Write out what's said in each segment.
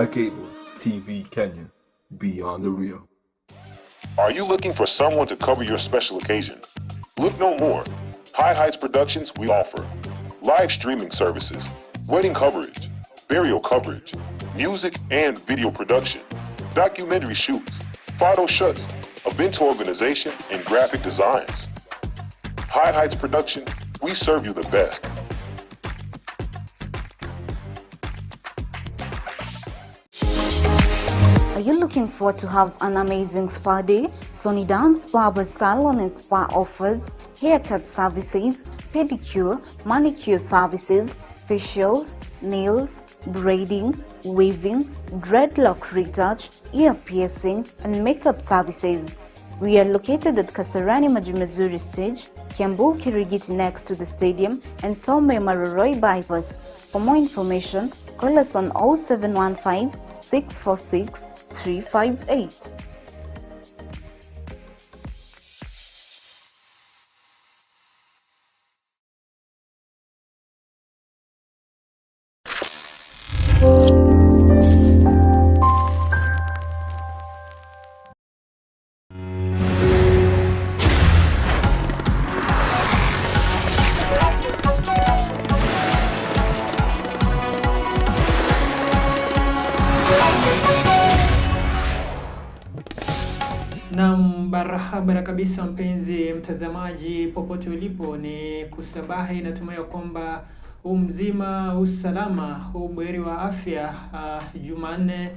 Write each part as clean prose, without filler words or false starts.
Sky Cable TV Kenya, beyond the real. Are you looking for someone to cover your special occasion? Look no more. High Heights Productions, we offer live streaming services, wedding coverage, burial coverage, music and video production, documentary shoots, photo shoots, event organization, and graphic designs. High Heights Production, we serve you the best. Are you looking forward to have an amazing spa day? Sony Dance Barber Salon and Spa offers haircut services, pedicure, manicure services, facials, nails, braiding, weaving, dreadlock retouch, ear piercing, and makeup services. We are located at Kasarani Majumazuri Stage, Kiambu Kirigiti next to the stadium, and Thome Maroroi Bypass. For more information, call us on 0715 646 358. Barabara kabisa, mpenzi mtazamaji, popote ulipo, ni kusabahi. Natumai kwamba umzima, usalama, ubuheri wa afya. Jumanne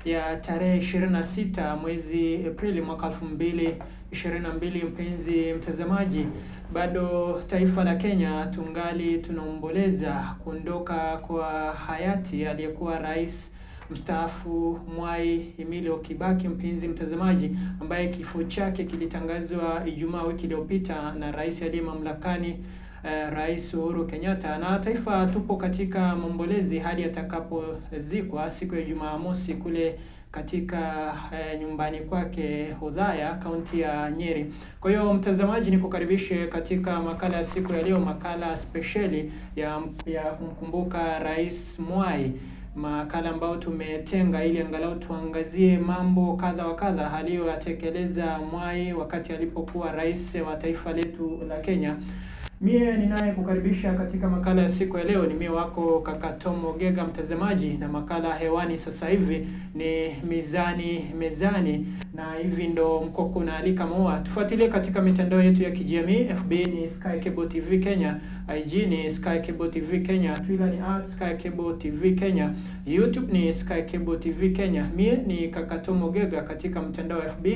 ya tarehe 26 mwezi Aprili mwaka 2022, mpenzi mtazamaji, bado taifa la Kenya tungali tunaomboleza kuondoka kwa hayati aliyekuwa rais mstaafu Mwai Emilio Kibaki, mpenzi mtazamaji, ambaye kifo chake kilitangazwa Ijumaa wiki iliyopita na rais aliye mamlakani, Rais Uhuru Kenyatta. Na taifa tupo katika maombolezi hadi atakapozikwa siku ya Jumamosi kule katika nyumbani kwake Othaya, kaunti ya Nyeri. Kwa hiyo mtazamaji, nikukaribishe katika makala ya siku ya leo, makala spesheli ya kumkumbuka Rais Mwai, makala ambayo tumetenga ili angalau tuangazie mambo kadha wa kadha aliyoyatekeleza Mwai wakati alipokuwa rais wa taifa letu la Kenya. Mie ninaye kukaribisha katika makala ya siku ya leo ni mie wako kaka Tom Ogega, mtazamaji, na makala hewani sasa hivi ni Mizani Mezani, na hivi ndo mkoko na alika maua. Tufuatilie katika mitandao yetu ya kijamii. FB ni Sky Cable TV Kenya, IG ni Sky Cable TV Kenya, Twitter ni @SkyCableTV Kenya, YouTube ni Sky Cable TV Kenya. Mie ni kaka Tom Ogega katika mtandao wa FB,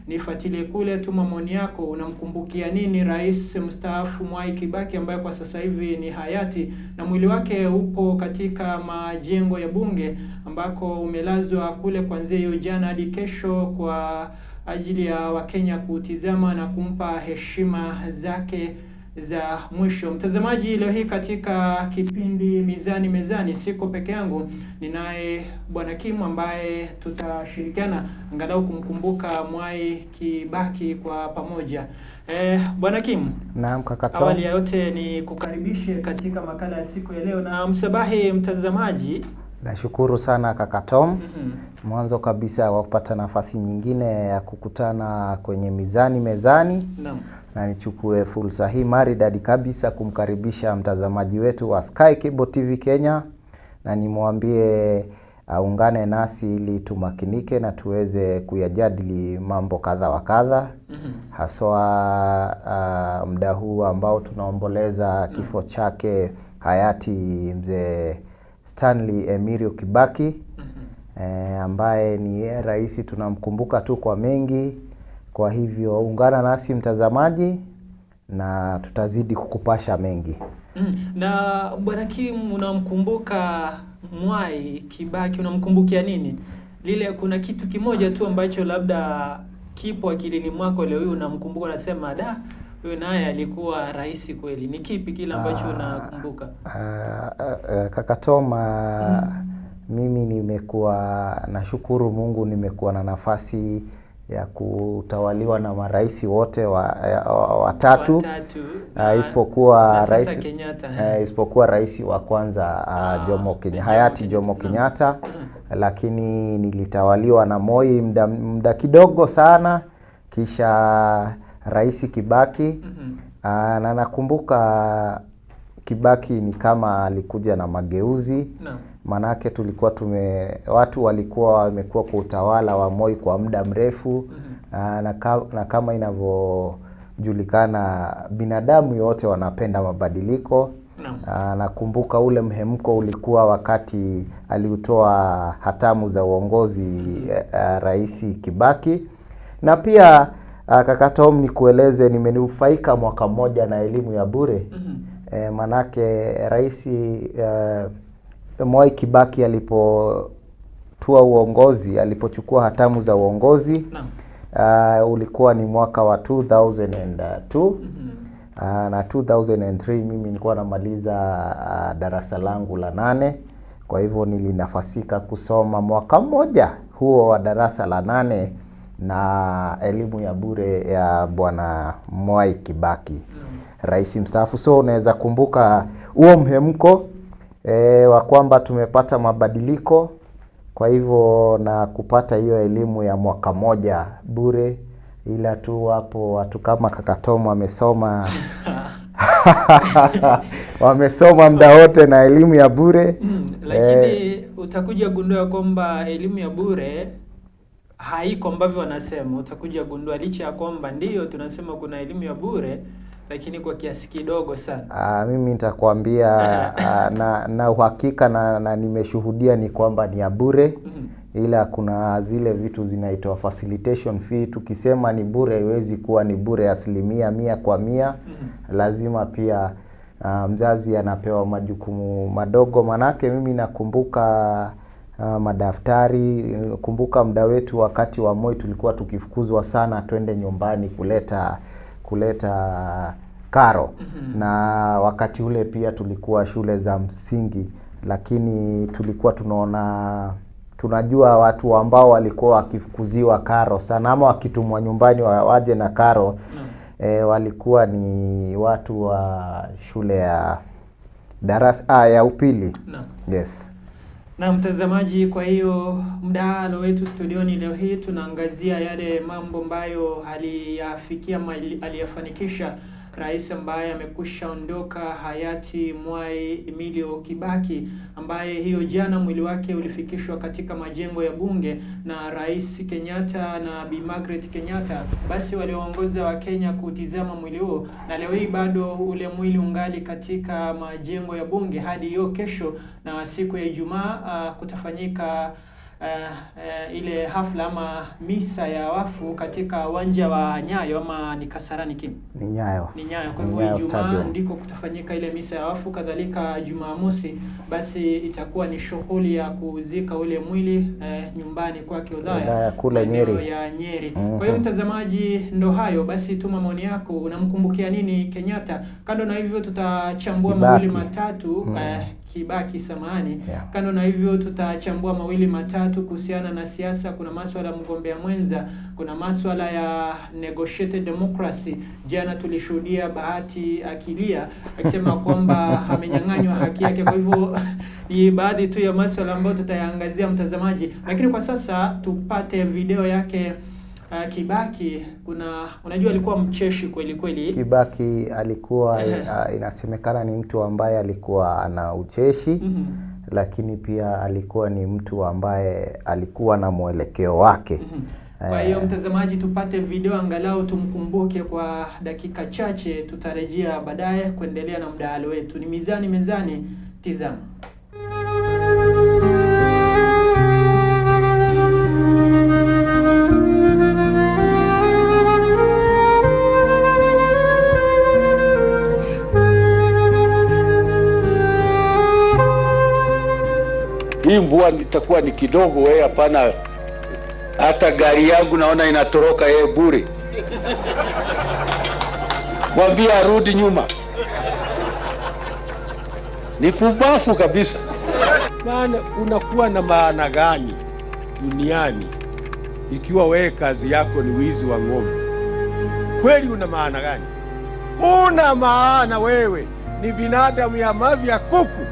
nifuatilie kule, tuma maoni yako, unamkumbukia nini rais mstaafu Mwai Kibaki ambaye kwa sasa hivi ni hayati na mwili wake upo katika majengo ya bunge ambako umelazwa kule kuanzia hiyo jana hadi kesho kwa ajili ya Wakenya kutizama na kumpa heshima zake za mwisho. Mtazamaji, leo hii katika kipindi Mizani Mezani siko peke yangu, ninaye Bwana Kim ambaye tutashirikiana angalau kumkumbuka Mwai Kibaki kwa pamoja. Bwana Kim. Naam kaka Tom. Awali ya yote ni kukaribishe katika makala ya siku ya leo na msabahi mtazamaji. Nashukuru sana kaka Tom. Mwanzo kabisa wa kupata nafasi nyingine ya kukutana kwenye Mizani Mezani. Naam. Na nichukue fursa hii maridadi kabisa kumkaribisha mtazamaji wetu wa Sky Cable TV Kenya na nimwambie aungane nasi ili tumakinike na tuweze kuyajadili mambo kadha wa kadha, haswa muda huu ambao tunaomboleza kifo chake hayati mzee Stanley Emilio Kibaki, ambaye ni rais tunamkumbuka tu kwa mengi. Kwa hivyo ungana nasi mtazamaji na tutazidi kukupasha mengi. Na Bwana Kim, unamkumbuka Mwai Kibaki, unamkumbukia nini? Lile kuna kitu kimoja tu ambacho labda kipo akilini mwako leo hii unamkumbuka, unasema da, huyu naye alikuwa rais kweli. Ni kipi kile ambacho unakumbuka? Kaka Tom, mimi nimekuwa, nashukuru Mungu, nimekuwa na nafasi ya kutawaliwa na marais wote watatu, isipokuwa rais Kenyatta, isipokuwa rais wa kwanza Jomo Kenyatta, hayati Jomo Kenyatta. Lakini nilitawaliwa na Moi muda kidogo sana, kisha Rais Kibaki. Na nakumbuka Kibaki ni kama alikuja na mageuzi. Manake tulikuwa watu walikuwa wamekuwa kwa utawala wa Moi kwa muda mrefu. Na kama inavyojulikana binadamu yote wanapenda mabadiliko. Nakumbuka ule mhemko ulikuwa wakati aliutoa hatamu za uongozi Rais Kibaki. Na pia kaka Tom, nikueleze nimenufaika mwaka mmoja na elimu ya bure. Manake Rais Mwai Kibaki alipotua uongozi, alipochukua hatamu za uongozi, ulikuwa ni mwaka wa 2002. Na 2003 mimi nilikuwa namaliza darasa langu la 8. Kwa hivyo nilinafasika kusoma mwaka mmoja huo wa darasa la 8 na elimu ya bure ya Bwana Mwai Kibaki, rais mstaafu. So unaweza kumbuka huo mhemko wa kwamba tumepata mabadiliko, kwa hivyo na kupata hiyo elimu ya mwaka moja bure. Ila tu wapo watu kama kaka Tom wamesoma wamesoma muda wote na elimu ya bure. Lakini utakuja gundua kwamba elimu ya bure haiko ambavyo wanasema. Utakuja gundua licha ya kwamba ndiyo tunasema kuna elimu ya bure, lakini kwa kiasi kidogo sana. Mimi nitakwambia na uhakika na nimeshuhudia ni kwamba ni ya bure. Ila kuna zile vitu zinaitwa facilitation fee. Tukisema ni bure haiwezi kuwa ni bure 100% kwa 100. Lazima pia mzazi anapewa majukumu madogo. Manake mimi nakumbuka madaftari, kumbuka muda wetu wakati wa Moi tulikuwa tukifukuzwa sana twende nyumbani kuleta karo. Na wakati ule pia tulikuwa shule za msingi, lakini tulikuwa tunajua watu ambao walikuwa wakifukuziwa karo sana ama wakitumwa nyumbani waje na karo. Walikuwa ni watu wa shule ya darasa ya upili. Yes. Na mtazamaji, kwa hiyo mdahalo wetu studioni leo hii tunaangazia yale mambo ambayo aliyafikia, aliyafanikisha rais ambaye amekwisha ondoka, hayati Mwai Emilio Kibaki, ambaye hiyo jana mwili wake ulifikishwa katika majengo ya bunge na Rais Kenyatta na Bi Margaret Kenyatta, basi walioongoza wa Kenya kutizama mwili huo, na leo hii bado ule mwili ungali katika majengo ya bunge hadi hiyo kesho, na siku ya Ijumaa kutafanyika ile hafla ama misa ya wafu katika uwanja wa Nyayo ama ni Kasarani Kim? Ni Nyayo. Ni Nyayo. Kwa hivyo Ijumaa ndiko kutafanyika ile misa ya wafu, kadhalika Jumamosi basi itakuwa ni shughuli ya kuzika ule mwili nyumbani kwake Othaya kule Nyeri ya Nyeri. Kwa hiyo mtazamaji, ndo hayo basi, tuma maoni yako, unamkumbukia nini Kenyatta? Kando na hivyo tutachambua mawili matatu Kibaki, samahani. Kando na hivyo tutachambua mawili matatu kuhusiana na siasa. Kuna masuala ya mgombea mwenza, kuna masuala ya negotiated democracy. Jana tulishuhudia Bahati akilia akisema kwamba amenyang'anywa haki yake. Kwa hivyo ni baadhi tu ya masuala ambayo tutayaangazia mtazamaji, lakini kwa sasa tupate video yake Kibaki. Kuna unajua alikuwa mcheshi kweli kweli. Kibaki alikuwa inasemekana ni mtu ambaye alikuwa ana ucheshi, lakini pia alikuwa ni mtu ambaye alikuwa na mwelekeo wake. Kwa hiyo mtazamaji, tupate video angalau tumkumbuke kwa dakika chache, tutarejea baadaye kuendelea na mdahalo wetu. Ni Mizani Mezani, tizama. Hii mvua itakuwa ni kidogo, wewe hapana. Hata gari yangu naona inatoroka yeye bure. Mwambie arudi nyuma. Ni pumbafu kabisa. Maana unakuwa na maana gani duniani ikiwa wewe kazi yako ni wizi wa ng'ombe? Kweli una maana gani? Una maana wewe ni binadamu ya mavi ya kuku.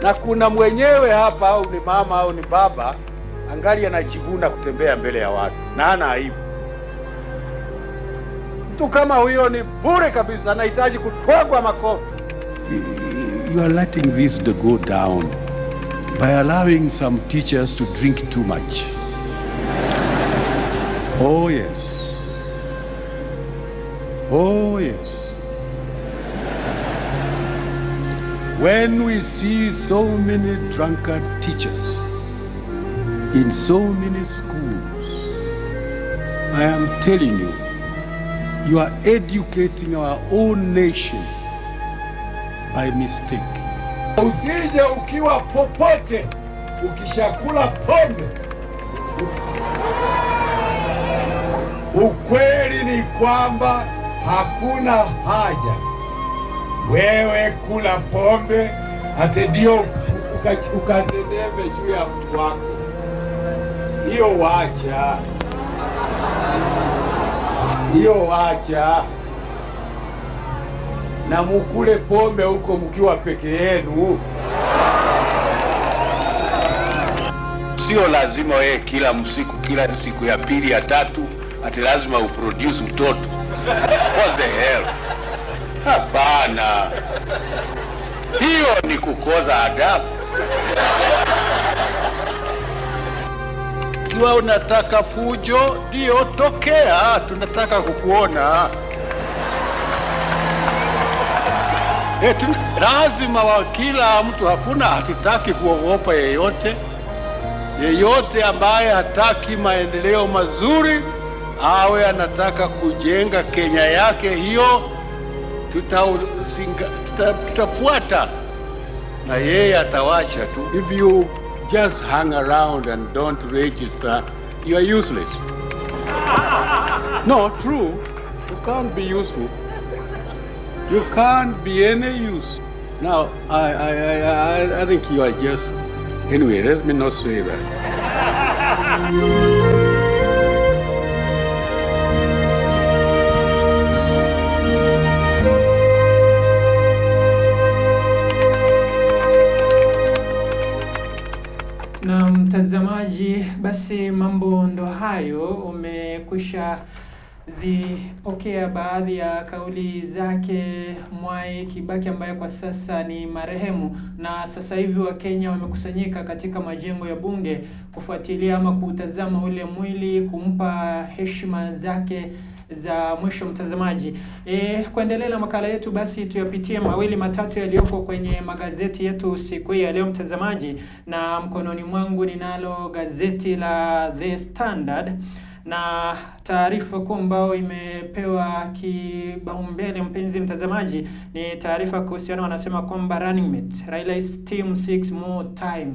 Na kuna mwenyewe hapa, au ni mama au ni baba, Angali anajivuna kutembea mbele ya watu na hana aibu. Mtu kama huyo ni bure kabisa, anahitaji kutwagwa makofi. You are letting this to go down by allowing some teachers to drink too much. Oh yes. Oh yes. When we see so many drunkard teachers in so many schools, I am telling you, you are educating our own nation by mistake. Usije ukiwa popote ukishakula pombe. Ukweli ni kwamba hakuna haja wewe kula pombe ati ndio ukazedeme juu ya mtu wako. Hiyo wacha. Hiyo wacha. Na mukule pombe huko mkiwa peke yenu. Sio lazima wewe kila msiku, kila siku ya pili ya tatu ati lazima uproduce mtoto. What the hell? Hapana. Hiyo ni kukosa adabu. Ikiwa unataka fujo, ndio tokea, tunataka kukuona. Lazima wa kila mtu, hakuna, hatutaki kuogopa yeyote. Yeyote ambaye hataki maendeleo mazuri, awe anataka kujenga Kenya yake, hiyo tutafuata na yeye atawacha tu. If you just hang around and don't register, you are useless. No, true. You can't be useful. You can't be any use. Now, I think you are just... Anyway, let me not say that. Na mtazamaji, basi mambo ndo hayo, umekwisha zipokea baadhi ya kauli zake Mwai Kibaki ambaye kwa sasa ni marehemu, na sasa hivi Wakenya wamekusanyika katika majengo ya bunge kufuatilia ama kutazama ule mwili, kumpa heshima zake za mwisho mtazamaji. Kuendelea na makala yetu, basi tuyapitie mawili matatu yaliyoko kwenye magazeti yetu siku hii ya leo mtazamaji, na mkononi mwangu ninalo gazeti la The Standard na taarifa kuu ambayo imepewa kipaumbele mpenzi mtazamaji ni taarifa kuhusiana, wanasema kwamba running mate Raila's team 6 more time,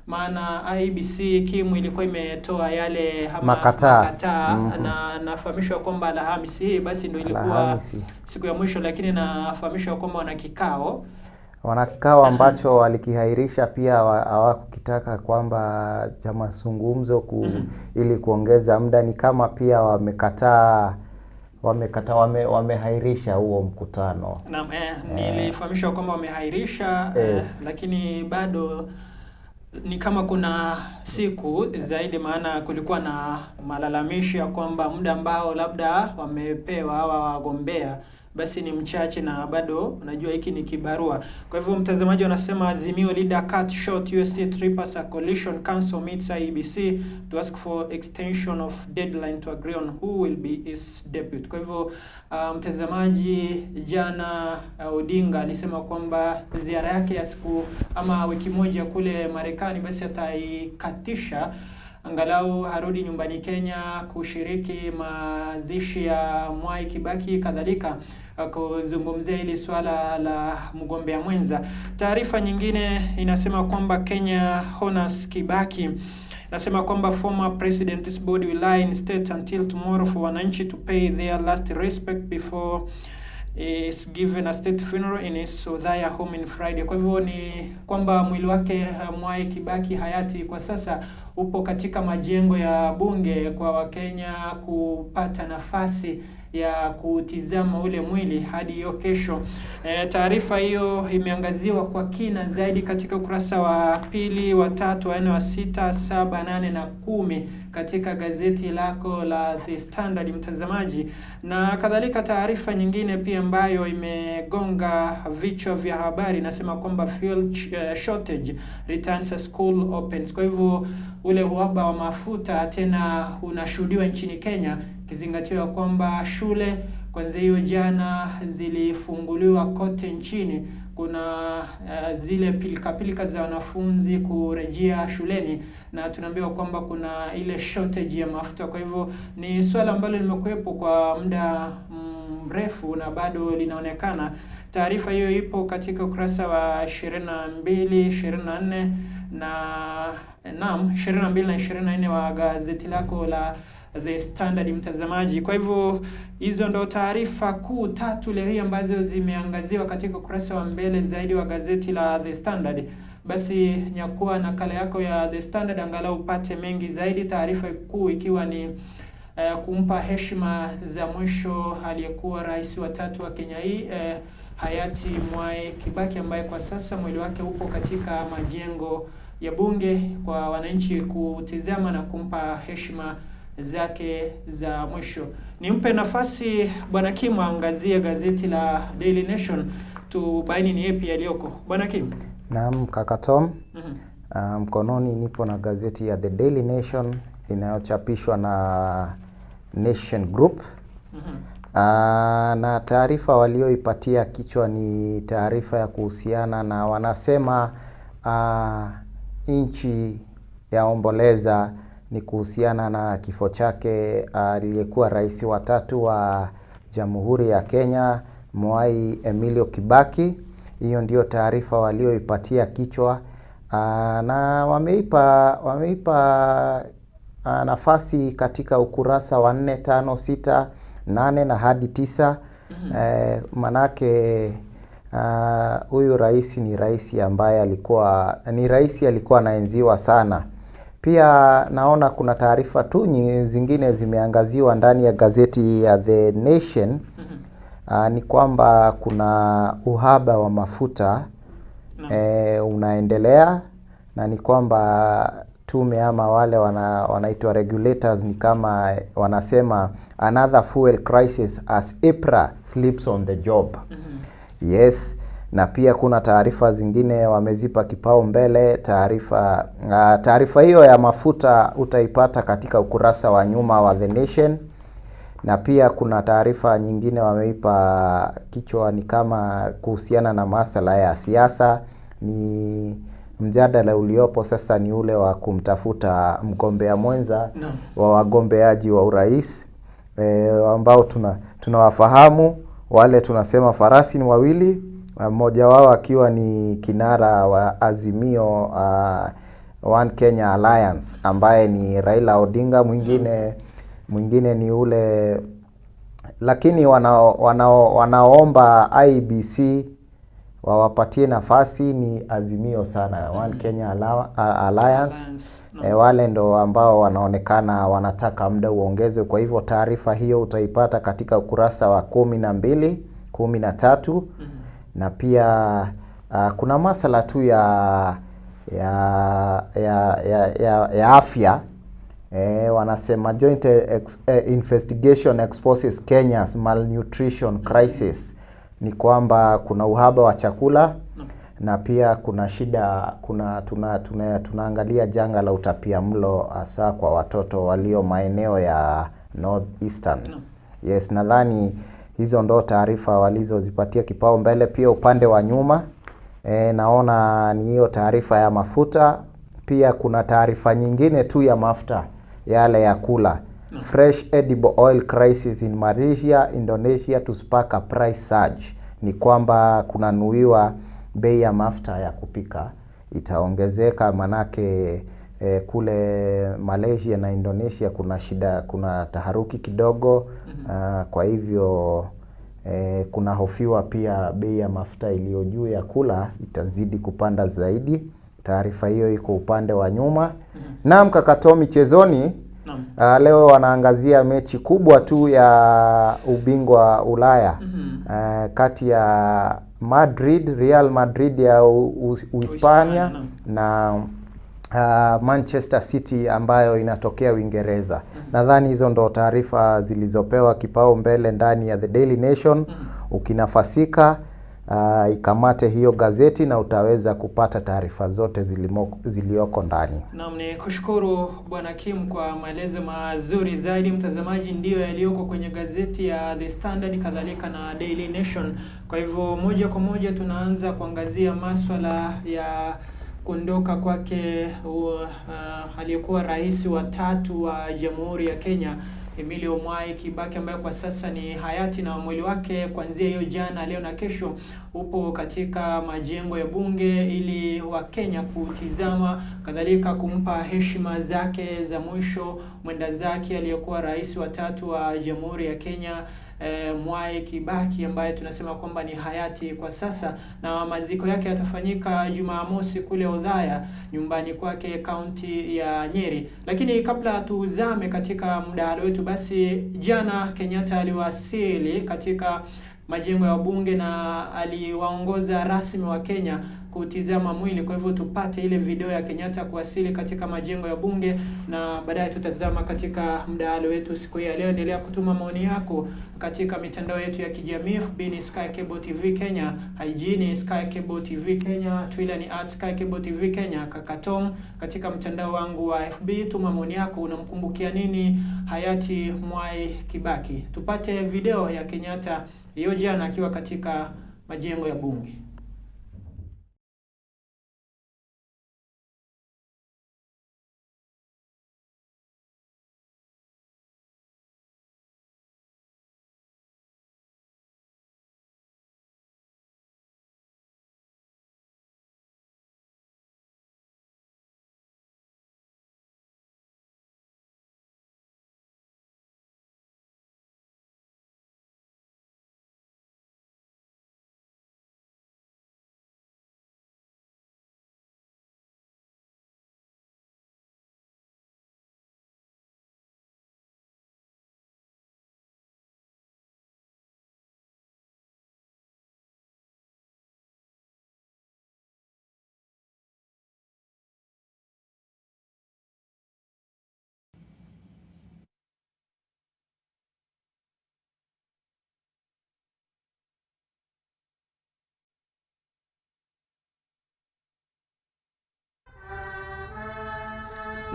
maana IEBC kimu ilikuwa imetoa yale makataa. Na nafahamishwa kwamba Alhamisi hii basi ndio ilikuwa siku ya mwisho, lakini nafahamishwa kwamba wana kikao ambacho walikihairisha pia, hawakukitaka kwamba cha mazungumzo ili kuongeza muda. Ni kama pia wamekataa wamehairisha huo mkutano. Naam, nilifahamishwa kwamba wamehairisha, yes. Lakini bado ni kama kuna siku zaidi, maana kulikuwa na malalamishi ya kwamba muda ambao labda wamepewa hawa wagombea basi ni mchache, na bado unajua hiki ni kibarua. Kwa hivyo mtazamaji, wanasema Azimio leader cut short USA trip as a coalition council meets IEBC to ask for extension of deadline to agree on who will be his deputy. Kwa hivyo mtazamaji, jana Odinga alisema kwamba ziara yake ya siku ama wiki moja kule Marekani basi ataikatisha, angalau harudi nyumbani Kenya kushiriki mazishi ya Mwai Kibaki, kadhalika kuzungumzia hili swala la mgombea mwenza. Taarifa nyingine inasema kwamba Kenya honors Kibaki, nasema kwamba former president's body will lie in state until tomorrow for wananchi to pay their last respect before is given a state funeral in his Othaya home in Friday. Kwa hivyo ni kwamba mwili wake Mwai Kibaki hayati kwa sasa upo katika majengo ya bunge kwa Wakenya kupata nafasi ya kutizama ule mwili hadi hiyo kesho. Taarifa hiyo imeangaziwa kwa kina zaidi katika ukurasa wa 2, wa 3, wa 4, wa 6, 7, 8 na 10 katika gazeti lako la The Standard, mtazamaji. Na kadhalika taarifa nyingine pia ambayo imegonga vichwa vya habari inasema kwamba fuel shortage returns as school opens. Kwa hivyo ule uhaba wa mafuta tena unashuhudiwa nchini Kenya, kizingatiwa kwamba shule kwanza hiyo jana zilifunguliwa kote nchini. Kuna zile pilika pilika za wanafunzi kurejea shuleni, na tunaambiwa kwamba kuna ile shortage ya mafuta. Kwa hivyo ni swala ambalo limekuwepo kwa muda mrefu na bado linaonekana. Taarifa hiyo ipo katika ukurasa wa 22, 24 na 22 na 24 wa gazeti lako la The Standard, mtazamaji. Kwa hivyo hizo ndo taarifa kuu tatu leo hii ambazo zimeangaziwa katika ukurasa wa mbele zaidi wa gazeti la The Standard. Basi nyakua nakala yako ya The Standard angalau upate mengi zaidi. Taarifa kuu ikiwa ni kumpa heshima za mwisho aliyekuwa rais wa 3 wa Kenya hii, hayati Mwai Kibaki, ambaye kwa sasa mwili wake upo katika majengo ya bunge kwa wananchi kutizama na kumpa heshima zake za mwisho. Nimpe nafasi Bwana Kim aangazie gazeti la Daily Nation tubaini ni yapi yaliyoko. Bwana Kim. Naam, kaka Tom. Mkononi nipo na gazeti ya The Daily Nation inayochapishwa na Nation Group. Na taarifa walioipatia kichwa ni taarifa ya kuhusiana na wanasema nchi ya omboleza, ni kuhusiana na kifo chake aliyekuwa rais wa 3 wa Jamhuri ya Kenya, Mwai Emilio Kibaki. Hiyo ndio taarifa walioipatia kichwa, na wameipa nafasi katika ukurasa wa 4, 5, 6, 8 na hadi 9. Manake huyu rais ni rais ambaye alikuwa ni rais alikuwa anaenziwa sana. Pia naona kuna taarifa tu zingine zimeangaziwa ndani ya gazeti ya The Nation. Ni kwamba kuna uhaba wa mafuta unaendelea, na ni kwamba tume ama wale wanaitwa regulators ni kama wanasema another fuel crisis as EPRA sleeps on the job. Yes, na pia kuna taarifa zingine wamezipa kipao mbele. Taarifa hiyo ya mafuta utaipata katika ukurasa wa nyuma wa The Nation. Na pia kuna taarifa nyingine wameipa kichwa ni kama kuhusiana na masuala ya siasa. Ni mjadala uliopo sasa ni ule wa kumtafuta mgombea mwenza wa wagombeaji wa urais, ambao tunawafahamu wale, tunasema farasi ni wawili, mmoja wao akiwa ni kinara wa Azimio One Kenya Alliance ambaye ni Raila Odinga, mwingine ni ule, lakini wanaomba IBC wawapatie nafasi ni Azimio sana, One Kenya Alliance. Wale ndo ambao wanaonekana wanataka muda uongezwe. Kwa hivyo taarifa hiyo utaipata katika ukurasa wa 12, 13. Na pia kuna masala tu ya afya. Wanasema joint investigation exposes Kenya's malnutrition crisis. Ni kwamba kuna uhaba wa chakula na pia kuna shida, kuna tunaangalia janga la utapiamlo hasa kwa watoto walio maeneo ya North Eastern. Yes, nadhani hizo ndo taarifa walizozipatia kipao mbele. Pia upande wa nyuma naona ni hiyo taarifa ya mafuta. Pia kuna taarifa nyingine tu ya mafuta yale ya kula. Fresh edible oil crisis in Malaysia, Indonesia to spark a price surge. Ni kwamba kunanuiwa bei ya mafuta ya kupika itaongezeka, manake kule Malaysia na Indonesia kuna shida, kuna taharuki kidogo. Kwa hivyo kuna hofiwa pia bei ya mafuta iliyo juu ya kula itazidi kupanda zaidi. Taarifa hiyo iko upande wa nyuma. Naam, kaka Tom, michezoni Naam. leo wanaangazia mechi kubwa tu ya ubingwa Ulaya kati ya Madrid, Real Madrid ya Uhispania Uhispania, na Manchester City ambayo inatokea Uingereza. Nadhani hizo ndo taarifa zilizopewa kipao mbele ndani ya The Daily Nation. Ukinafasika ikamate hiyo gazeti na utaweza kupata taarifa zote zilizoko ndani. Naam, ni kushukuru Bwana Kim kwa maelezo mazuri zaidi. Mtazamaji, ndiyo yaliyoko kwenye gazeti ya The Standard kadhalika na Daily Nation. Kwa hivyo moja kwa moja tunaanza kuangazia maswala ya kuondoka kwake aliyekuwa rais wa tatu wa Jamhuri ya Kenya Emilio Mwai Kibaki ambaye kwa sasa ni hayati, na mwili wake kuanzia hiyo jana, leo na kesho upo katika majengo ya bunge ili Wakenya kutizama, kadhalika kumpa heshima zake za mwisho mwenda zake aliyekuwa rais wa tatu wa Jamhuri ya Kenya Mwai Kibaki ambaye tunasema kwamba ni hayati kwa sasa, na maziko yake yatafanyika Jumamosi kule Othaya nyumbani kwake kaunti ya Nyeri. Lakini kabla tuzame katika mdahalo wetu, basi jana Kenyatta aliwasili katika majengo ya bunge na aliwaongoza rasmi wa Kenya kutizama mwili. Kwa hivyo tupate ile video ya Kenyatta kuwasili katika majengo ya bunge na baadaye tutazama katika mdahalo wetu siku hii ya leo. Endelea kutuma maoni yako katika mitandao yetu ya kijamii. FB ni Sky Cable TV Kenya, IG ni Sky Cable TV Kenya, Twitter ni @SkyCableTV Kenya. Kaka Tom katika mtandao wangu wa FB, tuma maoni yako, unamkumbukia nini hayati Mwai Kibaki? Tupate video ya Kenyatta hiyo jana akiwa katika majengo ya bunge.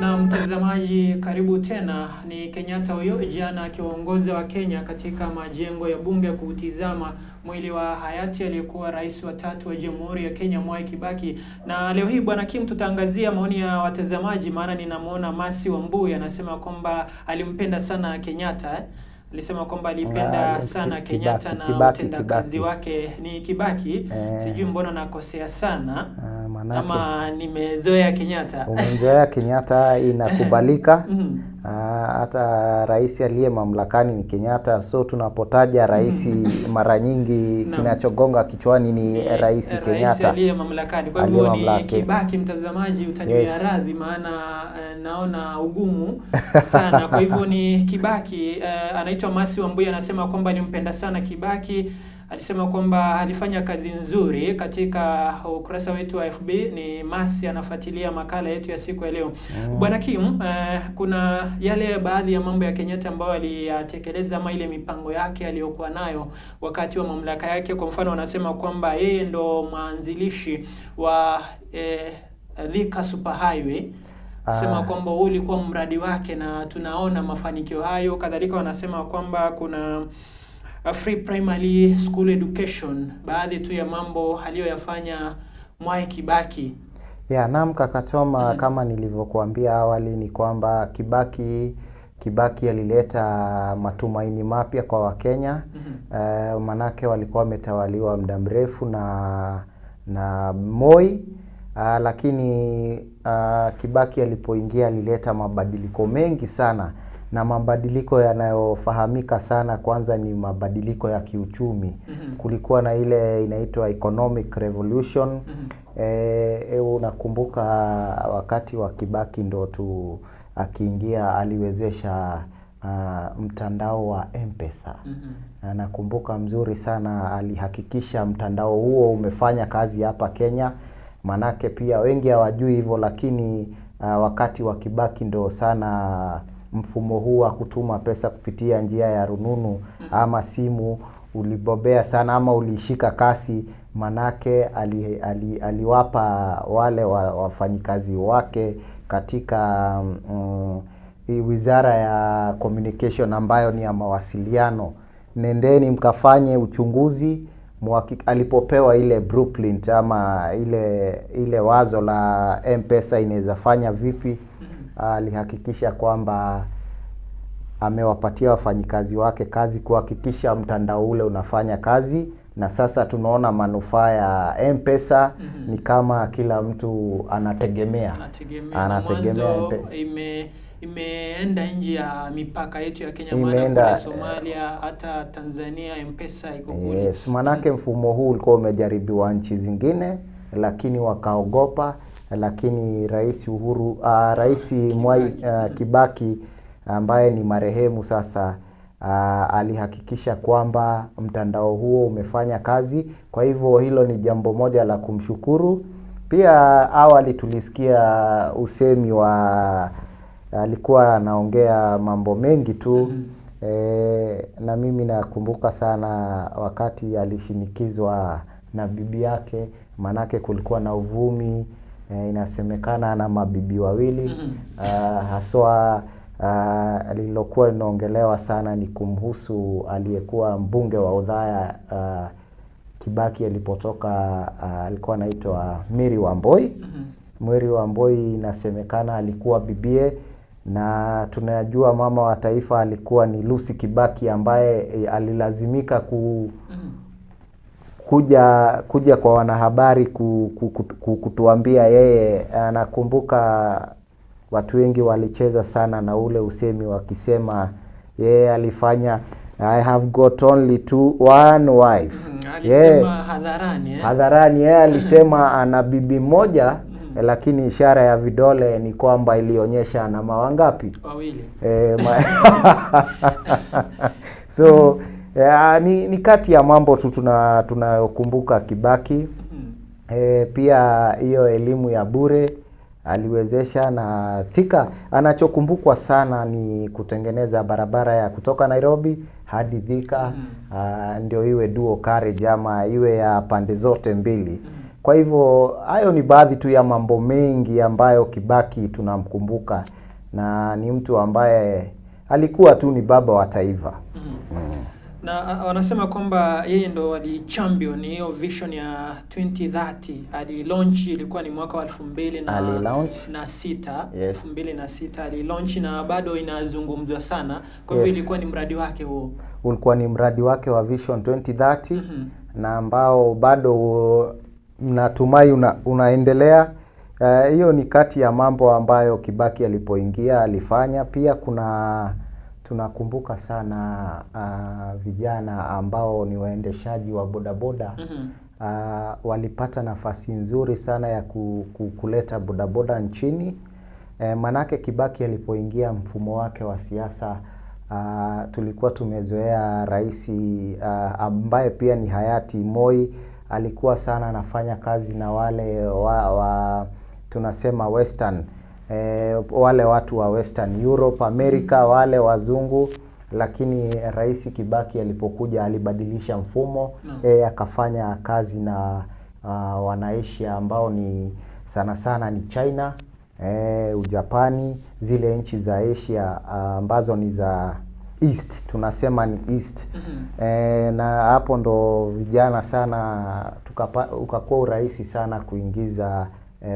Na mtazamaji, karibu tena. Ni Kenyatta huyo jana akiwaongoza wa Kenya katika majengo ya bunge kuutizama mwili wa hayati aliyekuwa rais wa tatu wa Jamhuri ya Kenya Mwai Kibaki. Na leo hii Bwana Kim, tutaangazia maoni ya watazamaji, maana ninamuona Masi Wambui anasema kwamba alimpenda sana Kenyatta. Alisema kwamba alipenda sana Kenyatta na utendakazi wake ni Kibaki. Sijui mbona nakosea sana ama nimezoea Kenyatta. Umezoea Kenyatta, inakubalika. Hata rais aliye mamlakani ni Kenyatta, so tunapotaja rais mara nyingi kinachogonga kichwani ni rais Kenyatta, rais aliye mamlakani. Kwa hivyo ni Kibaki, mtazamaji utaniwia radhi, maana naona ugumu sana. Kwa hivyo ni Kibaki. Anaitwa Masi Wambui, anasema kwamba alimpenda sana Kibaki. Alisema kwamba alifanya kazi nzuri. Katika ukurasa wetu wa FB ni Masi anafuatilia makala yetu ya siku ya leo. Bwana Kim, kuna yale baadhi ya mambo ya Kenyatta ambayo aliyatekeleza ama ile mipango yake aliyokuwa nayo wakati wa mamlaka yake. Kwa mfano, wanasema kwamba yeye ndo mwanzilishi wa Thika Super Highway. Sema kwamba huu ulikuwa mradi wake na tunaona mafanikio hayo. Kadhalika wanasema kwamba kuna free primary school education, baadhi tu ya mambo aliyoyafanya Mwai Kibaki. Ya, naam kaka Toma, kama nilivyokuambia awali ni kwamba Kibaki alileta matumaini mapya kwa Wakenya. Manake walikuwa wametawaliwa muda mrefu na Moi. Lakini Kibaki alipoingia alileta mabadiliko mengi sana, na mabadiliko yanayofahamika sana kwanza ni mabadiliko ya kiuchumi. Kulikuwa na ile inaitwa economic revolution. Unakumbuka wakati wa Kibaki ndo tu akiingia aliwezesha mtandao wa M-Pesa. Nakumbuka mzuri sana alihakikisha mtandao huo umefanya kazi hapa Kenya. Manake pia wengi hawajui hivyo, lakini wakati wa Kibaki ndo sana mfumo huu wa kutuma pesa kupitia njia ya rununu ama simu ulibobea sana ama ulishika kasi. Manake aliwapa wale wafanyikazi wake katika wizara ya communication ambayo ni ya mawasiliano, nendeni mkafanye uchunguzi. Alipopewa ile blueprint ama ile wazo la M-Pesa inaweza fanya vipi, alihakikisha kwamba amewapatia wafanyikazi wake kazi kuhakikisha mtandao ule unafanya kazi. Na sasa tunaona manufaa ya M-Pesa ni kama kila mtu anategemea. Anategemea. Imeenda nje ya mipaka yetu ya Kenya, maana kule Somalia hata Tanzania M-Pesa iko kule. Yes, manake mfumo huu ulikuwa umejaribiwa nchi zingine lakini wakaogopa, lakini Rais Uhuru Rais Mwai Kibaki ambaye ni marehemu sasa alihakikisha kwamba mtandao huo umefanya kazi. Kwa hivyo hilo ni jambo moja la kumshukuru. Pia awali tulisikia usemi wa alikuwa anaongea mambo mengi tu. Na mimi nakumbuka sana wakati alishinikizwa na bibi yake, manake kulikuwa na uvumi, inasemekana ana mabibi wawili. Haswa lilokuwa linaongelewa sana ni kumhusu aliyekuwa mbunge wa Othaya Kibaki alipotoka, alikuwa anaitwa Mary Wamboi. Mary Wamboi inasemekana alikuwa bibie, na tunajua mama wa taifa alikuwa ni Lucy Kibaki ambaye alilazimika kuja kwa wanahabari kutuambia yeye. Nakumbuka watu wengi walicheza sana na ule usemi wakisema yeye alifanya I have got only one wife. Alisema hadharani. Hadharani yeye alisema ana bibi moja, lakini ishara ya vidole ni kwamba ilionyesha ana mawangapi? Wawili. So ni kati ya mambo tu tunayokumbuka Kibaki. Pia hiyo elimu ya bure aliwezesha, na Thika anachokumbukwa sana ni kutengeneza barabara ya kutoka Nairobi hadi Thika, ndio iwe dual carriage ama iwe ya pande zote mbili. Kwa hivyo hayo ni baadhi tu ya mambo mengi ambayo Kibaki tunamkumbuka, na ni mtu ambaye alikuwa tu ni baba wa taifa. Na wanasema kwamba yeye ndo alichampion hiyo vision ya 2030. Alilaunch, ilikuwa ni mwaka wa 2006. Yes. 2006 alilaunch, na bado inazungumzwa sana. Kwa hivyo ilikuwa ni mradi wake huo. Ulikuwa ni mradi wake wa Vision 2030 na ambao bado natumai unaendelea. Hiyo ni kati ya mambo ambayo Kibaki alipoingia alifanya. Pia kuna tunakumbuka sana vijana ambao ni waendeshaji wa bodaboda. Walipata nafasi nzuri sana ya kuleta bodaboda nchini. Manake Kibaki alipoingia mfumo wake wa siasa, tulikuwa tumezoea rais ambaye pia ni hayati Moi alikuwa sana anafanya kazi na wale wa tunasema Western, wale watu wa Western Europe, America, wale wazungu. Lakini Rais Kibaki alipokuja alibadilisha mfumo. Akafanya kazi na wanaAsia ambao ni sana sana ni China, Ujapani, zile nchi za Asia ambazo ni za East, tunasema ni East. Na hapo ndo vijana sana ukakuwa urahisi sana kuingiza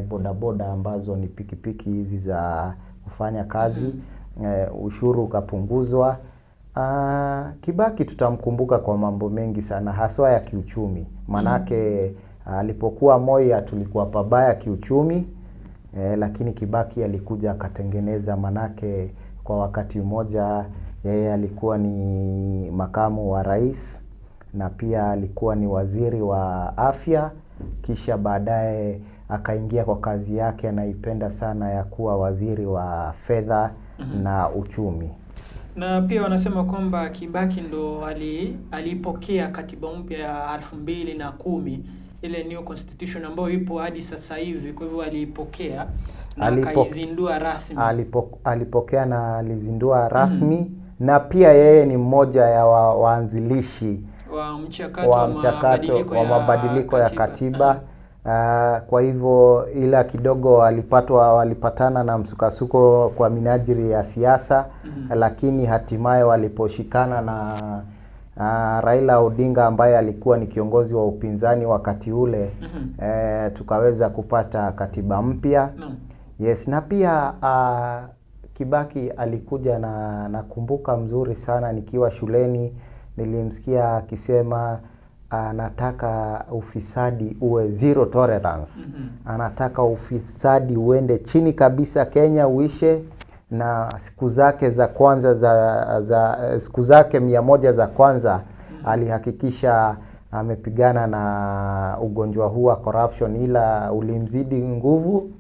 bodaboda ambazo ni pikipiki hizi za kufanya kazi. Ushuru ukapunguzwa. Kibaki tutamkumbuka kwa mambo mengi sana, haswa ya kiuchumi. Manake alipokuwa Moi tulikuwa pabaya kiuchumi, lakini Kibaki alikuja akatengeneza. Manake kwa wakati mmoja yeye alikuwa ni makamu wa rais, na pia alikuwa ni waziri wa afya, kisha baadaye akaingia kwa kazi yake anaipenda sana ya kuwa waziri wa fedha na uchumi. Na pia wanasema kwamba Kibaki ndo alipokea katiba mpya ya 2010, ile new constitution ambayo ipo hadi sasa hivi. Kwa hivyo aliipokea na akaizindua rasmi. Alipokea na alizindua rasmi. Na pia yeye ni mmoja ya waanzilishi wa mchakato wa mabadiliko ya katiba. Kwa hivyo ila kidogo walipatana na msukasuko kwa minajili ya siasa, lakini hatimaye waliposhikana na Raila Odinga ambaye alikuwa ni kiongozi wa upinzani wakati ule, tukaweza kupata katiba mpya. Yes, na pia Kibaki alikuja na nakumbuka mzuri sana nikiwa shuleni nilimsikia akisema anataka ufisadi uwe zero tolerance. Anataka ufisadi uende chini kabisa, Kenya uishe. Na siku zake za kwanza za siku zake 100 za kwanza alihakikisha amepigana na ugonjwa huu wa corruption, ila ulimzidi nguvu.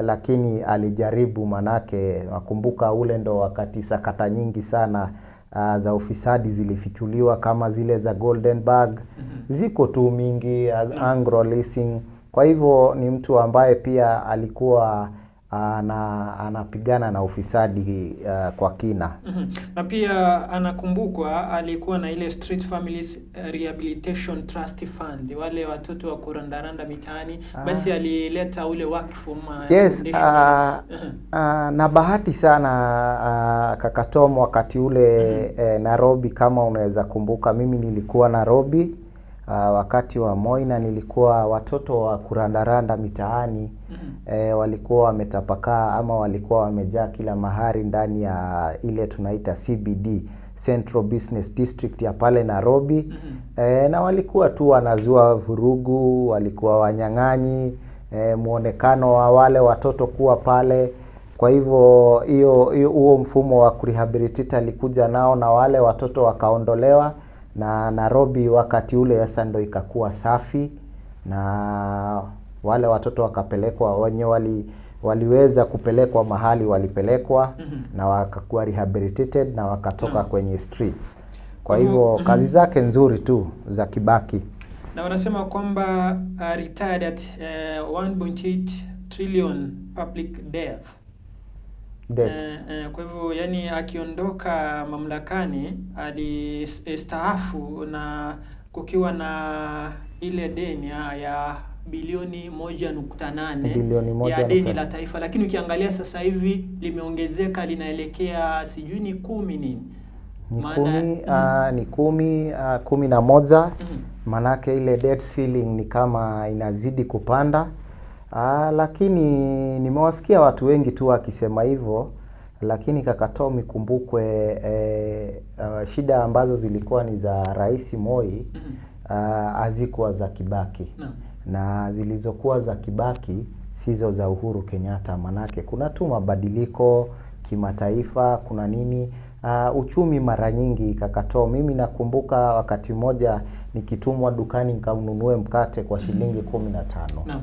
Lakini alijaribu, manake nakumbuka ule ndo wakati sakata nyingi sana za ufisadi zilifichuliwa kama zile za Golden Bag. Ziko tu mingi, Anglo Leasing. Kwa hivyo ni mtu ambaye pia alikuwa anapigana na ufisadi kwa kina. Na pia anakumbukwa alikuwa na ile Street Families Rehabilitation Trust Fund, wale watoto wa kurandaranda mitaani. Basi alileta ule wakfu. Yes, na bahati sana kaka Tom, wakati ule Nairobi, kama unaweza kumbuka, mimi nilikuwa Nairobi wakati wa Moi, na nilikuwa watoto wa kurandaranda mitaani walikuwa wametapakaa ama walikuwa wamejaa kila mahali ndani ya ile tunaita CBD, Central Business District ya pale Nairobi. Na walikuwa tu wanazua vurugu, walikuwa wanyang'anyi, muonekano wa wale watoto kuwa pale. Kwa hivyo hiyo huo mfumo wa kurehabilitate alikuja nao na wale watoto wakaondolewa, na Nairobi wakati ule sasa ndo ikakuwa safi, na wale watoto wakapelekwa, wenye waliweza kupelekwa mahali walipelekwa, na wakakuwa rehabilitated na wakatoka kwenye streets. Kwa hivyo kazi zake nzuri tu za Kibaki. Na wanasema kwamba retired at 1.8 trillion public debt. Kwa hivyo yani akiondoka mamlakani alistaafu na kukiwa na ile deni ya bilioni 1.8 ya deni la taifa, lakini ukiangalia sasa hivi limeongezeka, linaelekea sijui ni 10 nini, ni 11. Manake ile debt ceiling ni kama inazidi kupanda. Lakini nimewasikia watu wengi tu wakisema hivyo, lakini kaka Tom, ikumbukwe shida ambazo zilikuwa ni za Rais Moi hazikuwa za Kibaki. Na zilizokuwa za Kibaki sizo za Uhuru Kenyatta, manake kuna tu mabadiliko kimataifa, kuna nini uchumi mara nyingi kaka Tom. Mimi nakumbuka wakati mmoja nikitumwa dukani nikanunue mkate kwa shilingi 15.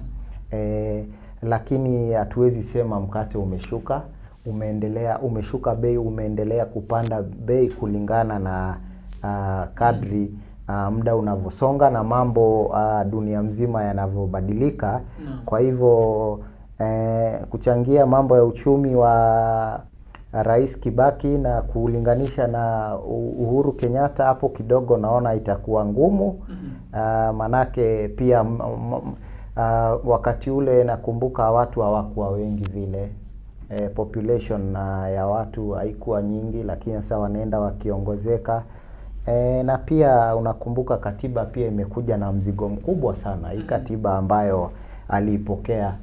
Lakini hatuwezi sema mkate umeshuka, umeendelea, umeshuka bei, umeendelea kupanda bei kulingana na kadri muda unavyosonga na mambo dunia mzima yanavyobadilika. Kwa hivyo kuchangia mambo ya uchumi wa Rais Kibaki na kulinganisha na Uhuru Kenyatta hapo kidogo naona itakuwa ngumu. Manake pia wakati ule nakumbuka watu hawakuwa wengi vile. Population ya watu haikuwa nyingi, lakini sasa wanaenda wakiongezeka. Na pia unakumbuka katiba pia imekuja na mzigo mkubwa sana. Hii katiba ambayo aliipokea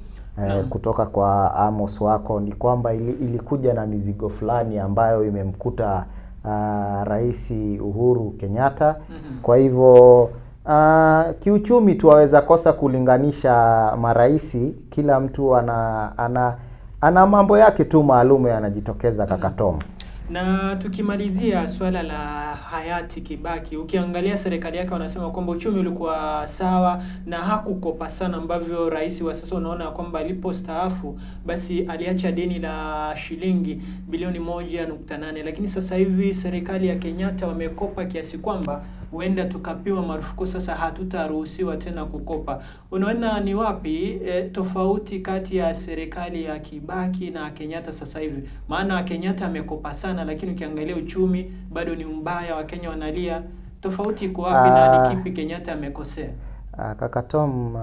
kutoka kwa Amos Wako ni kwamba ilikuja na mizigo fulani ambayo imemkuta Rais Uhuru Kenyatta. Kwa hivyo kiuchumi tuwaweza kosa kulinganisha maraisi, kila mtu ana mambo yake tu maalumu yanajitokeza kaka Tom. Na tukimalizia swala la hayati Kibaki, ukiangalia serikali yake wanasema kwamba uchumi ulikuwa sawa na hakukopa sana ambavyo rais wa sasa unaona kwamba alipostaafu basi aliacha deni la shilingi bilioni 1.8, lakini sasa hivi serikali ya Kenyatta wamekopa kiasi kwamba huenda tukapiwa marufuku, sasa hatutaruhusiwa tena kukopa. Unaona ni wapi tofauti kati ya serikali ya Kibaki na Kenyatta sasa hivi? Maana Kenyatta amekopa sana, lakini ukiangalia uchumi bado ni mbaya, Wakenya wanalia. Tofauti iko wapi na ni kipi Kenyatta amekosea? Kaka Tom,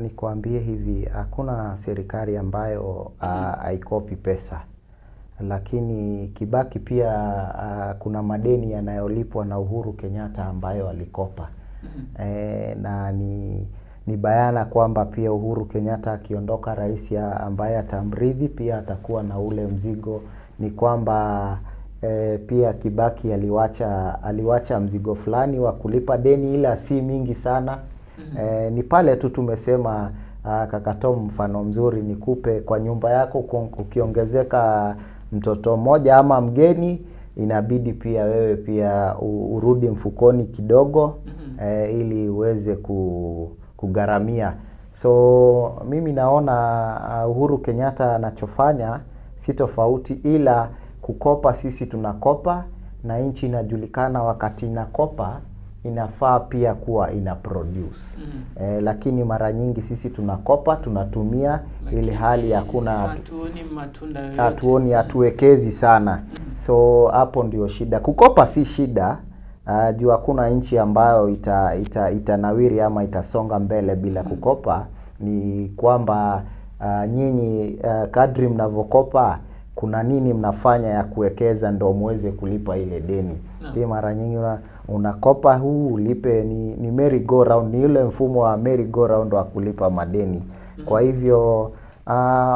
nikuambie hivi, hakuna serikali ambayo haikopi pesa, lakini Kibaki pia kuna madeni yanayolipwa na Uhuru Kenyatta ambayo alikopa. Na ni bayana kwamba pia Uhuru Kenyatta akiondoka, rais ambaye atamrithi pia atakuwa na ule mzigo. Ni kwamba pia Kibaki aliwacha mzigo fulani wa kulipa deni, ila si mingi sana. Ni pale tu tumesema, kaka Tom, mfano mzuri nikupe, kwa nyumba yako ukiongezeka mtoto mmoja ama mgeni, inabidi pia wewe pia urudi mfukoni kidogo ili uweze kugharamia. So mimi naona Uhuru Kenyatta anachofanya si tofauti, ila kukopa sisi tunakopa na nchi inajulikana wakati inakopa inafaa pia kuwa ina produce. Lakini mara nyingi sisi tunakopa tunatumia, ili hali hakuna, hatuoni matunda yoyote, hatuoni, hatuwekezi sana. So hapo ndio shida. Kukopa si shida, juu hakuna nchi ambayo itanawiri ama itasonga mbele bila kukopa. Ni kwamba nyinyi kadri mnavyokopa, kuna nini mnafanya ya kuwekeza ndo muweze kulipa ile deni. Pia mara nyingi unakopa huu ulipe, ni merry go round, ni ile mfumo wa merry go round wa kulipa madeni. Kwa hivyo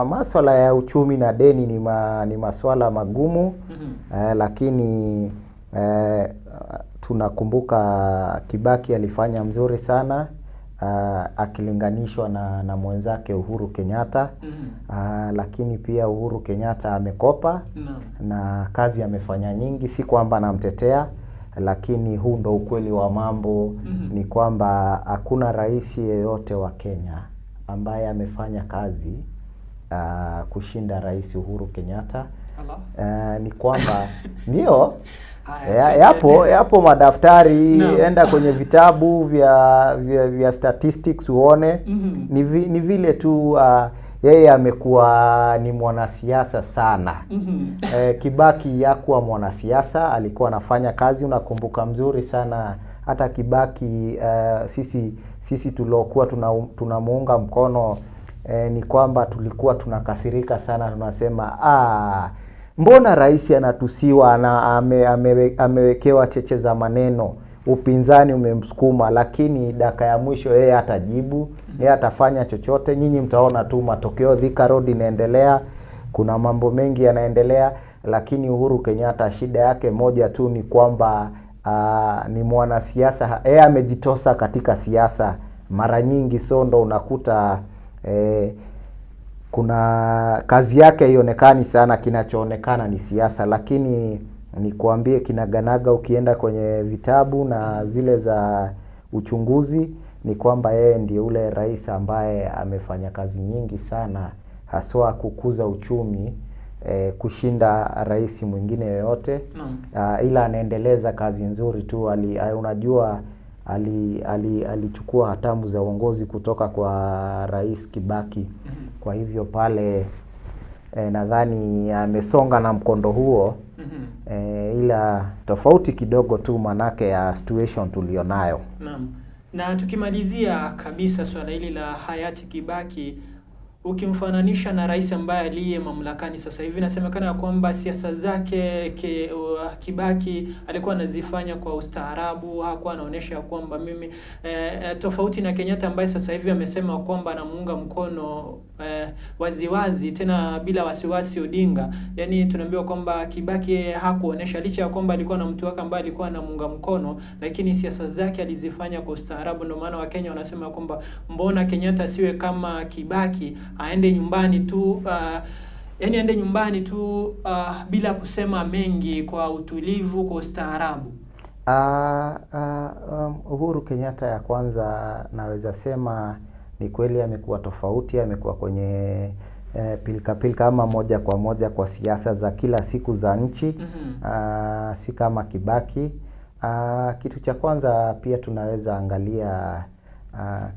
maswala ya uchumi na deni ni maswala magumu. Lakini tunakumbuka Kibaki alifanya mzuri sana akilinganishwa na mwenzake Uhuru Kenyatta. Lakini pia Uhuru Kenyatta amekopa na kazi amefanya nyingi, si kwamba namtetea, lakini huu ndo ukweli wa mambo. Ni kwamba hakuna rais yeyote wa Kenya ambaye amefanya kazi kushinda Rais Uhuru Kenyatta. Ni kwamba ndio yapo madaftari, enda kwenye vitabu vya statistics uone. Ni vile tu yeye amekuwa ni mwanasiasa sana. Kibaki hakuwa mwanasiasa, alikuwa anafanya kazi. Unakumbuka mzuri sana hata Kibaki, sisi tuliokuwa tunamuunga mkono, ni kwamba tulikuwa tunakasirika sana, tunasema mbona rais anatusiwa na amewekewa cheche za maneno, upinzani umemsukuma, lakini dakika ya mwisho yeye atajibu, yeye atafanya chochote. Nyinyi mtaona tu matokeo. Thika Road inaendelea, kuna mambo mengi yanaendelea, lakini Uhuru Kenyatta shida yake moja tu ni kwamba ni mwanasiasa, yeye amejitosa katika siasa mara nyingi, so ndo unakuta kuna kazi yake haionekani sana, kinachoonekana ni siasa. Lakini nikuambie kinaganaga, ukienda kwenye vitabu na zile za uchunguzi, ni kwamba yeye ndiye ule rais ambaye amefanya kazi nyingi sana, haswa kukuza uchumi kushinda rais mwingine yoyote. Ila anaendeleza kazi nzuri tu. Unajua alichukua hatamu za uongozi kutoka kwa Rais Kibaki. Kwa hivyo pale nadhani amesonga na mkondo huo. Ila tofauti kidogo tu manake ya situation tulionayo. Naam. Na tukimalizia kabisa swala hili la hayati Kibaki, ukimfananisha na rais ambaye aliye mamlakani sasa hivi, inasemekana ya kwamba siasa zake Kibaki alikuwa anazifanya kwa ustaarabu, hakuwa anaonyesha kwamba mimi tofauti na Kenyatta ambaye sasa hivi amesema kwamba anamuunga mkono waziwazi tena bila wasiwasi Odinga. Yani tunaambiwa kwamba Kibaki hakuonesha, licha ya kwamba alikuwa na mtu wake ambaye alikuwa anamuunga mkono, lakini siasa zake alizifanya kwa ustaarabu. Ndio maana Wakenya wanasema kwamba mbona Kenyatta asiwe kama Kibaki, aende nyumbani tu yani aende nyumbani tu bila kusema mengi, kwa utulivu, kwa ustaarabu? Uhuru Kenyatta ya kwanza naweza sema ni kweli amekuwa tofauti, amekuwa kwenye pilka pilka ama moja kwa moja kwa siasa za kila siku za nchi. Si kama Kibaki. Kitu cha kwanza pia tunaweza angalia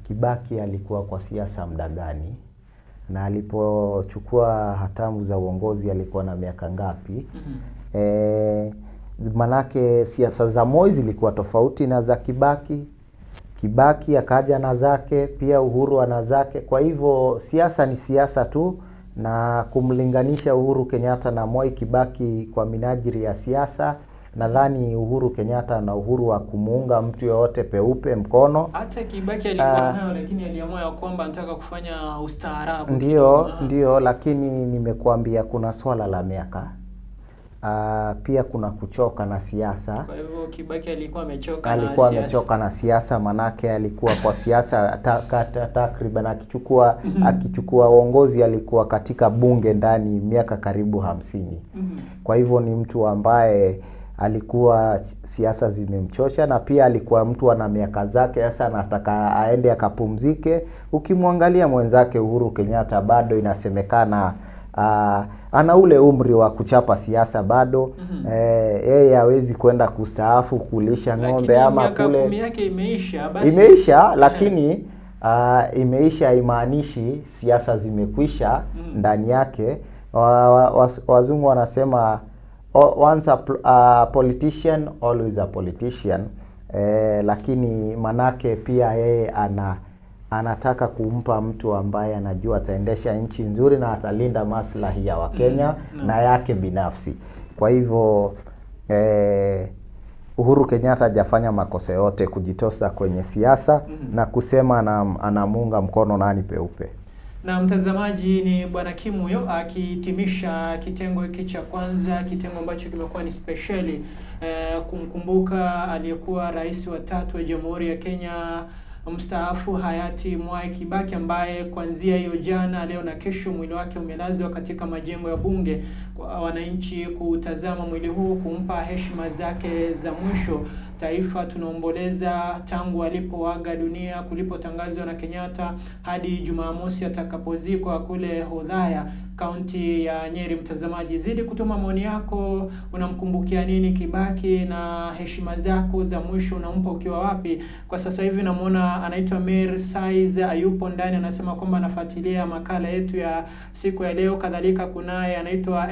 Kibaki alikuwa kwa siasa muda gani na alipochukua hatamu za uongozi alikuwa na miaka ngapi? Manake siasa za Moi zilikuwa tofauti na za Kibaki. Kibaki akaja na zake, pia Uhuru ana zake. Kwa hivyo siasa ni siasa tu, na kumlinganisha Uhuru Kenyatta na Moi Kibaki kwa minajili ya siasa, nadhani Uhuru Kenyatta ana uhuru wa kumuunga mtu yoyote peupe mkono. Hata Kibaki alikuwa nayo, lakini aliamua ya kwamba anataka kufanya ustaarabu. Ndio, ndio, lakini nimekuambia kuna swala la miaka. Pia kuna kuchoka na siasa. Kwa hivyo Kibaki alikuwa amechoka na Alikuwa siasa. amechoka na siasa, manake alikuwa kwa siasa takriban akichukua uongozi alikuwa katika bunge ndani miaka karibu 50. Kwa hivyo ni mtu ambaye alikuwa siasa zimemchosha, na pia alikuwa mtu ana miaka zake, sasa anataka aende akapumzike. Ukimwangalia mwenzake Uhuru Kenyatta bado inasemekana ana ule umri wa kuchapa siasa bado. Yeye hawezi kwenda kustaafu kulisha ng'ombe ama miaka kule 10 yake imeisha basi. Imeisha, lakini imeisha haimaanishi siasa zimekwisha ndani yake. Wazungu wanasema once a politician always a politician. Lakini manake pia yeye anataka kumpa mtu ambaye anajua ataendesha nchi nzuri na atalinda maslahi ya Wakenya na yake binafsi. Kwa hivyo Uhuru Kenyatta hajafanya makosa yote kujitosa kwenye siasa na kusema anamuunga mkono nani peupe. Na mtazamaji, ni Bwana Kim huyo akihitimisha kitengo hiki cha kwanza, kitengo ambacho kimekuwa ni spesheli kumkumbuka aliyekuwa rais wa tatu wa Jamhuri ya Kenya mstaafu hayati Mwai Kibaki, ambaye kuanzia hiyo jana, leo na kesho mwili wake umelazwa katika majengo ya bunge kwa wananchi kutazama mwili huu, kumpa heshima zake za mwisho. Taifa tunaomboleza tangu alipoaga dunia, kulipotangazwa na Kenyatta hadi Jumamosi atakapozikwa kule Othaya, kaunti ya Nyeri. Mtazamaji, zidi kutuma maoni yako, unamkumbukia nini Kibaki na heshima zako za mwisho unampa ukiwa wapi? Kwa sasa hivi namuona anaitwa Mer Size ayupo ndani, anasema kwamba anafuatilia makala yetu ya siku ya leo. Kadhalika kunaye anaitwa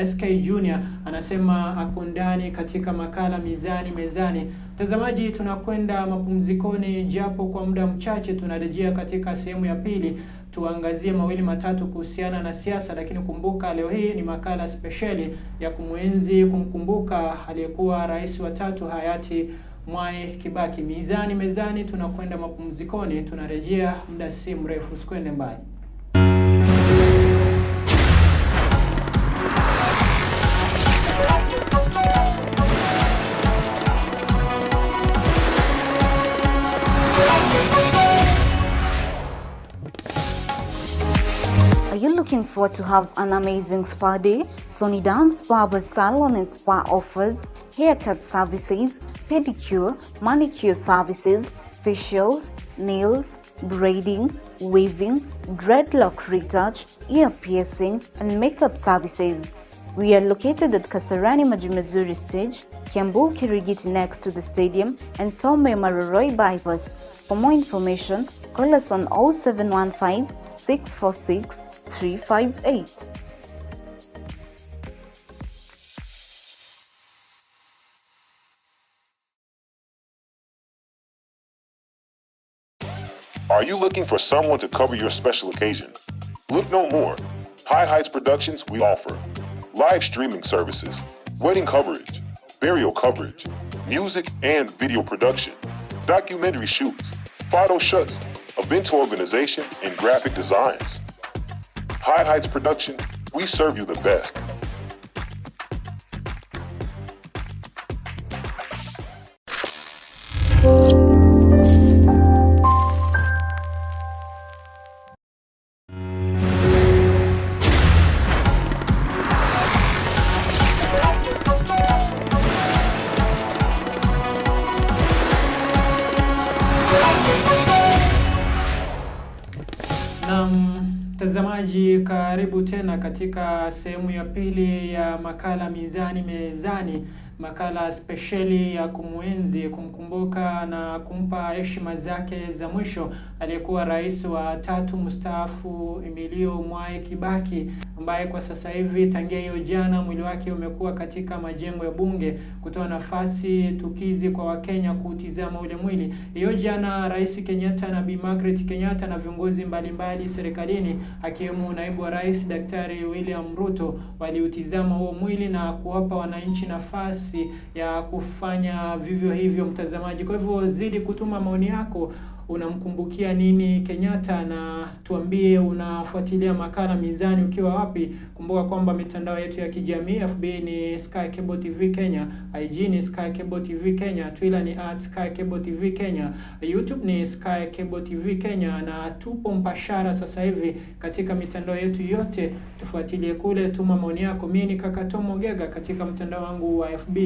SK Junior anasema ako ndani katika makala Mizani Mezani. Mtazamaji, tunakwenda mapumzikoni japo kwa muda mchache, tunarejea katika sehemu ya pili tuangazie mawili matatu kuhusiana na siasa, lakini kumbuka leo hii ni makala spesheli ya kumwenzi, kumkumbuka aliyekuwa rais wa tatu hayati Mwai Kibaki. Mizani Mezani, tunakwenda mapumzikoni, tunarejea muda si mrefu, usikwende mbali. Are you looking forward to have an amazing spa day? Sony Dance Barber Salon and Spa offers haircut services, pedicure, manicure services, facials, nails, braiding, weaving, dreadlock retouch, ear piercing, and makeup services. We are located at Kasarani Majimazuri Stage, Kiambu Kirigiti next to the stadium, and Thome Maroroi Bypass. For more information, call us on 0715 646 358. Are you looking for someone to cover your special occasion? Look no more. High Heights Productions, we offer live streaming services, wedding coverage, burial coverage, music and video production, documentary shoots, photo shoots, event organization, and graphic designs. High Heights Production, we serve you the best. Na mtazamaji, karibu tena katika sehemu ya pili ya makala Mizani Mezani, makala spesheli ya kumuenzi, kumkumbuka na kumpa heshima zake za mwisho aliyekuwa rais wa tatu mstaafu Emilio Mwai Kibaki, ambaye kwa sasa hivi tangia hiyo jana mwili wake umekuwa katika majengo ya bunge kutoa nafasi tukizi kwa Wakenya kutizama ule mwili. Hiyo jana Rais Kenyatta na Bi Margaret Kenyatta na viongozi mbalimbali serikalini akiwemo naibu wa rais Daktari William Ruto waliutizama huo mwili na kuwapa wananchi nafasi ya kufanya vivyo hivyo, mtazamaji. Kwa hivyo zidi kutuma maoni yako, unamkumbukia nini Kenyatta, na tuambie unafuatilia makala Mizani ukiwa wapi. Kumbuka kwamba mitandao yetu ya kijamii, FB ni Sky Cable TV Kenya, IG ni Sky Cable TV Kenya, Twitter ni @SkyCableTV Kenya, YouTube ni Sky Cable TV Kenya, na tupo mpashara sasa hivi katika mitandao yetu yote, tufuatilie kule, tuma maoni yako. Mimi ni Kaka Tom Ogega katika mtandao wangu wa FB,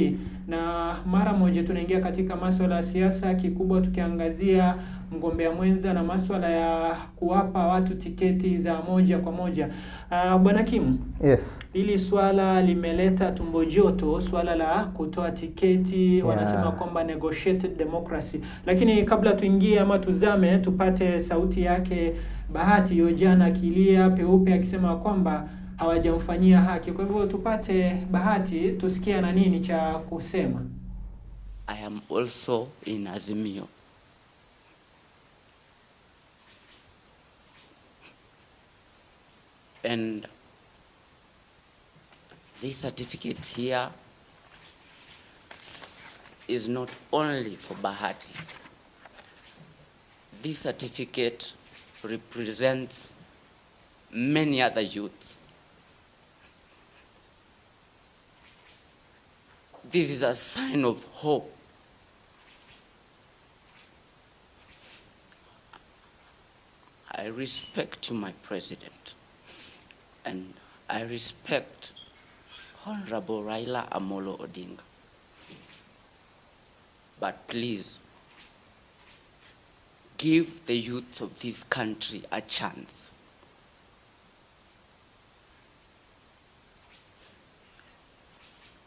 na mara moja tunaingia katika masuala ya siasa, kikubwa tukiangazia mgombea mwenza na masuala ya kuwapa watu tiketi za moja kwa moja. Bwana Kim, Yes. hili swala limeleta tumbo joto, swala la kutoa tiketi, wanasema kwamba negotiated democracy. Lakini kabla tuingie ama tuzame, tupate sauti yake Bahati hiyo jana akilia peupe akisema kwamba hawajamfanyia haki. Kwa hivyo tupate Bahati tusikie na nini cha kusema. I am also in Azimio. And this certificate here is not only for Bahati. This certificate represents many other youths. This is a sign of hope. I respect you, my president, and I respect Honorable Raila Amolo Odinga. But please, give the youth of this country a chance.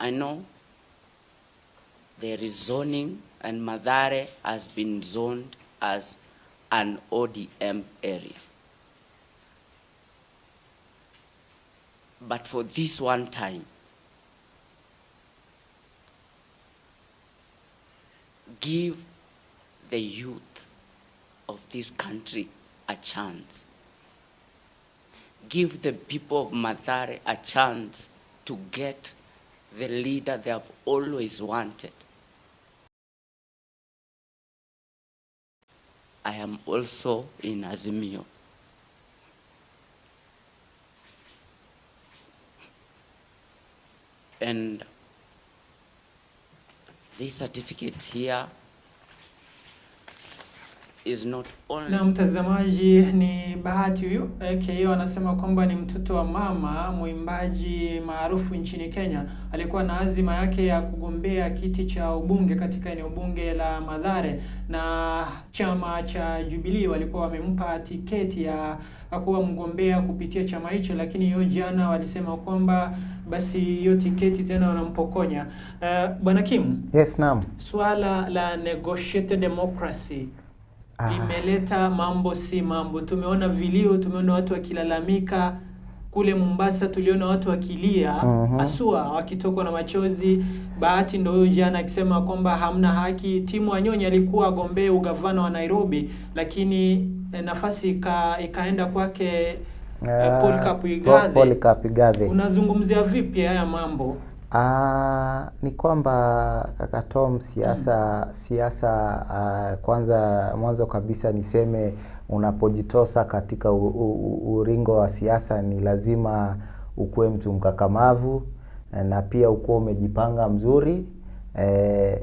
I know there is zoning, and Mathare has been zoned as an ODM area. But for this one time, give the youth of this country a chance. Give the people of Mathare a chance to get the leader they have always wanted. I am also in Azimio. And this certificate here is not only... Na mtazamaji, ni Bahati huyu aka anasema kwamba ni mtoto wa mama mwimbaji maarufu nchini Kenya. Alikuwa na azima yake ya kugombea kiti cha ubunge katika eneo bunge la Mathare, na chama cha Jubilee walikuwa wamempa tiketi ya kuwa mgombea kupitia chama hicho, lakini hiyo jana walisema kwamba basi hiyo tiketi tena wanampokonya. Bwana Kim. Yes, naam. Swala la negotiated democracy limeleta mambo si mambo. Tumeona vilio, tumeona watu wakilalamika kule Mombasa, tuliona watu wakilia asua wakitokwa na machozi. Bahati ndio huyo jana akisema kwamba hamna haki. Timu Wanyonyi alikuwa agombee ugavana wa Nairobi, lakini nafasi ikaenda kwake Polycarp Igathe. Polycarp Igathe. Unazungumzia vipi haya mambo? Ni kwamba Kaka Tom, siasa kwanza mwanzo kabisa niseme, unapojitosa katika uringo wa siasa ni lazima ukuwe mtu mkakamavu na pia ukuwe umejipanga mzuri.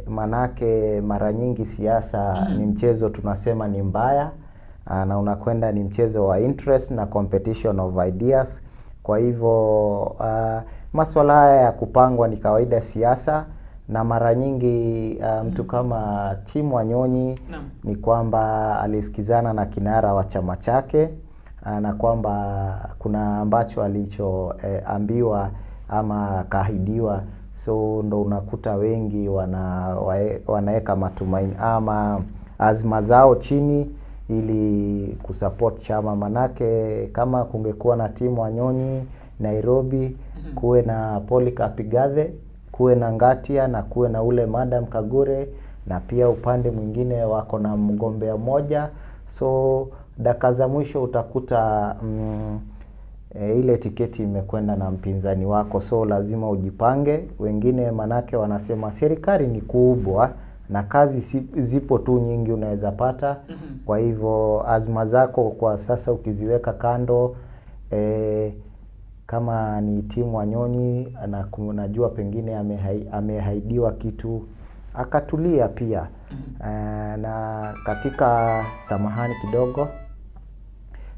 Manake mara nyingi siasa ni mchezo, tunasema ni mbaya, na unakwenda ni mchezo wa interest na competition of ideas. Kwa hivyo maswala haya ya kupangwa ni kawaida siasa, na mara nyingi mtu kama Tim Wanyonyi ni kwamba alisikizana na kinara wa chama chake na kwamba kuna ambacho alichoambiwa ama kaahidiwa. So ndo unakuta wengi wanaeka matumaini ama azma zao chini ili kusupport chama. Manake kama kungekuwa na timu Wanyonyi Nairobi, kuwe na Polycarp Igathe, kuwe na Ngatia na kuwe na ule Madam Kagure, na pia upande mwingine wako na mgombea mmoja. So dakika za mwisho utakuta ile tiketi imekwenda na mpinzani wako, so lazima ujipange. Wengine manake wanasema serikali ni kubwa na kazi zipo tu nyingi unaweza pata. Kwa hivyo azma zako kwa sasa ukiziweka kando, kama ni timu Wanyonyi na najua pengine amehaidiwa kitu akatulia pia. Na katika, samahani kidogo,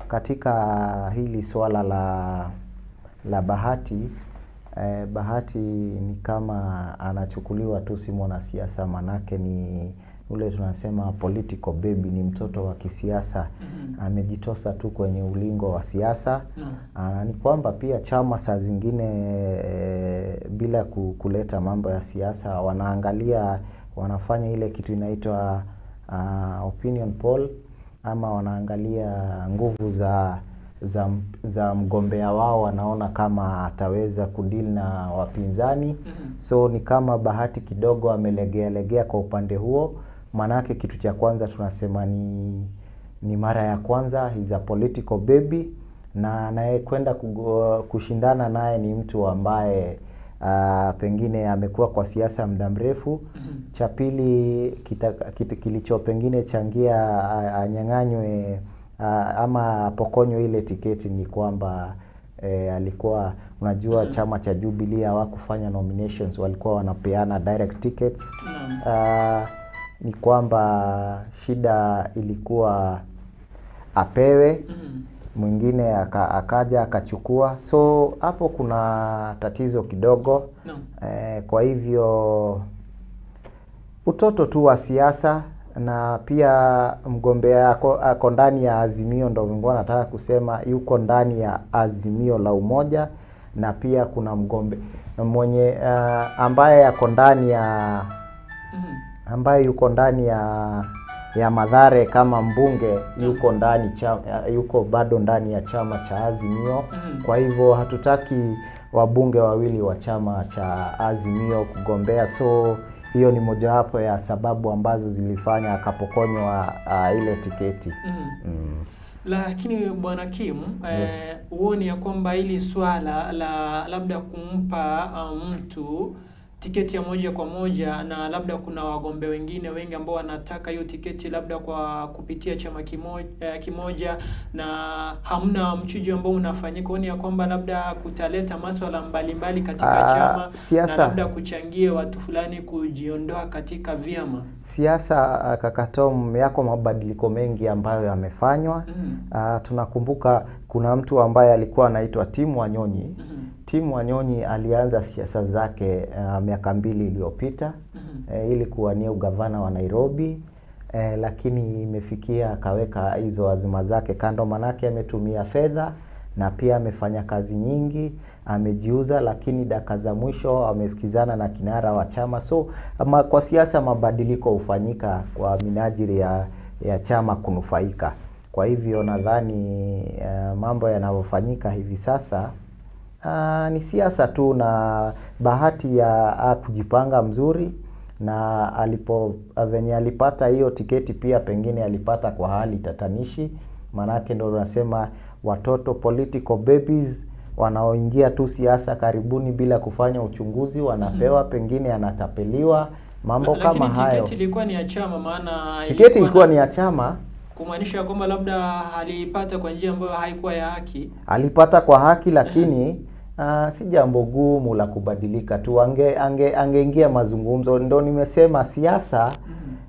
katika hili swala la Bahati, Bahati ni kama anachukuliwa tu si mwanasiasa, manake ni ule tunasema political baby, ni mtoto wa kisiasa. Amejitosa tu kwenye ulingo wa siasa. Ni kwamba pia chama saa zingine bila kuleta mambo ya siasa wanaangalia, wanafanya ile kitu inaitwa opinion poll, ama wanaangalia nguvu za mgombea wao, wanaona kama ataweza kudeal na wapinzani. So ni kama Bahati kidogo amelegea legea kwa upande huo, manake kitu cha kwanza tunasema ni mara ya kwanza, he's a political baby, na anayekwenda kushindana naye ni mtu ambaye pengine amekuwa kwa siasa muda mrefu. Cha pili kilicho pengine changia anyang'anywe ama apokonywe ile tiketi ni kwamba alikuwa, unajua chama cha Jubilee hawakufanya nominations, walikuwa wanapeana direct tickets. Ni kwamba shida ilikuwa apewe, mwingine akaja akachukua, so hapo kuna tatizo kidogo. Kwa hivyo utoto tu wa siasa, na pia mgombea ako ndani ya Azimio, ndo nilikuwa nataka kusema yuko ndani ya Azimio la Umoja, na pia kuna mgombe mwenye ambaye ako ndani ya ambaye yuko ndani ya Mathare kama mbunge, yuko ndani yuko bado ndani ya chama cha Azimio. Kwa hivyo hatutaki wabunge wawili wa chama cha Azimio kugombea, so hiyo ni mojawapo ya sababu ambazo zilifanya akapokonywa ile tiketi. Lakini Bwana Kim, huoni ya kwamba hili swala la labda kumpa mtu tiketi ya moja kwa moja, na labda kuna wagombea wengine wengi ambao wanataka hiyo tiketi labda kwa kupitia chama kimoja, na hamna mchujo ambao unafanyika, huoni ya kwamba labda kutaleta masuala mbalimbali katika chama siasa, na labda kuchangia watu fulani kujiondoa katika vyama? Siasa, kaka Tom, yako mabadiliko mengi ambayo yamefanywa. Tunakumbuka kuna mtu ambaye alikuwa anaitwa Tim Wanyonyi. Tim Wanyonyi alianza siasa zake miaka 2 iliyopita ili kuwania ugavana wa Nairobi, lakini imefikia akaweka hizo azma zake kando, manake ametumia fedha na pia amefanya kazi nyingi, amejiuza, lakini dakika za mwisho amesikizana na kinara wa chama. So ama kwa siasa mabadiliko hufanyika kwa minajili ya chama kunufaika. Kwa hivyo nadhani mambo yanayofanyika hivi sasa ni siasa tu, na Bahati ya kujipanga mzuri, na venye alipata hiyo tiketi pia pengine alipata kwa hali tatanishi, manake ndio tunasema watoto political babies wanaoingia tu siasa karibuni bila kufanya uchunguzi wanapewa, pengine anatapeliwa, mambo kama hayo. Lakini tiketi ilikuwa ni ya chama, maana tiketi ilikuwa ni ya chama, kumaanisha kwamba labda alipata kwa njia ambayo haikuwa ya haki. Alipata kwa haki, lakini si jambo gumu la kubadilika tu, angeingia mazungumzo. Ndio nimesema siasa,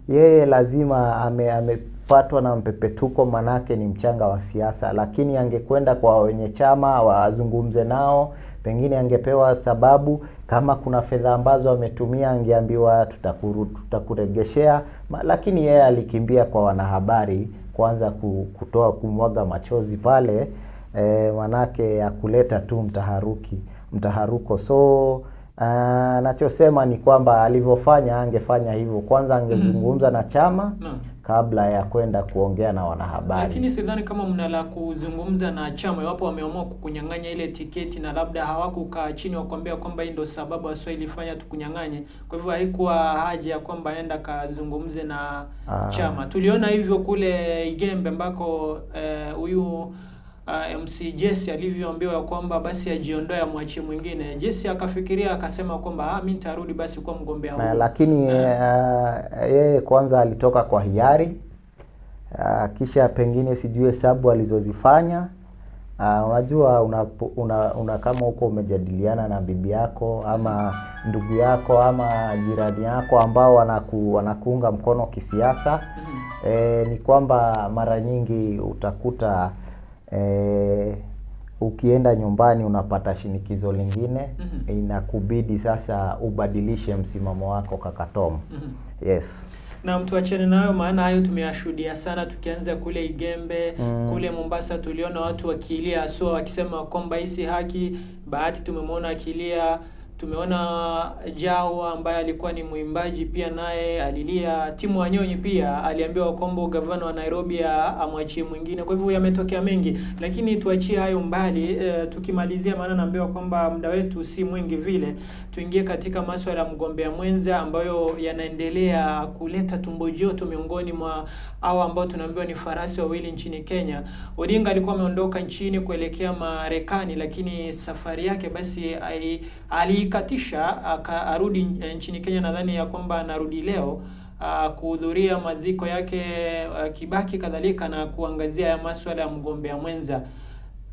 yeye lazima amepatwa na mpepetuko, manake ni mchanga wa siasa, lakini angekwenda kwa wenye chama wazungumze nao, pengine angepewa sababu. Kama kuna fedha ambazo ametumia angeambiwa tutakuregeshea, lakini yeye alikimbia kwa wanahabari kuanza kutoa kumwaga machozi pale, manake ya kuleta tu mtaharuko. So nachosema ni kwamba alivyofanya, angefanya hivyo kwanza, angezungumza na chama kabla ya kwenda kuongea na wanahabari. Lakini sidhani kama mna la kuzungumza na chama iwapo wameamua kukunyang'anya ile tiketi na labda hawakukaa chini wakwambia kwamba hii ndio sababu haswa ilifanya tukunyang'anye. Kwa hivyo haikuwa haja ya kwamba aenda kazungumze na chama. Tuliona hivyo kule Igembe ambako huyu MC Jesse alivyoambiwa kwamba basi ajiondoe amwachie mwingine. Jesse akafikiria akasema kwamba mimi nitarudi basi kuwa mgombea huru. Lakini yeye kwanza alitoka kwa hiari, kisha pengine sijui hesabu alizozifanya. Unajua una kama huko umejadiliana na bibi yako ama ndugu yako ama jirani yako ambao wanakuunga mkono kisiasa, ni kwamba mara nyingi utakuta ukienda nyumbani unapata shinikizo lingine, inakubidi sasa ubadilishe msimamo wako kaka Tom. Yes. Na mtuachane nayo, maana hayo tumeyashuhudia sana tukianza kule Igembe, kule Mombasa tuliona watu wakilia haswa wakisema kwamba hii si haki. Bahati tumemwona akilia, tumeona Jawa ambaye alikuwa ni mwimbaji pia naye alilia, Timu Wanyonyi pia aliambiwa kwamba gavana wa Nairobi amwachie mwingine. Kwa hivyo yametokea mengi, lakini tuachie hayo mbali. Tukimalizia, maana naambiwa kwamba muda wetu si mwingi vile, tuingie katika masuala ya mgombea mwenza ambayo yanaendelea kuleta tumbo joto miongoni mwa hao ambao tunaambiwa ni farasi wawili nchini Kenya. Odinga alikuwa ameondoka nchini kuelekea Marekani, lakini safari yake basi alikatisha akarudi nchini Kenya. Nadhani ya kwamba anarudi leo kuhudhuria maziko yake Kibaki kadhalika na kuangazia ya masuala ya mgombea mwenza.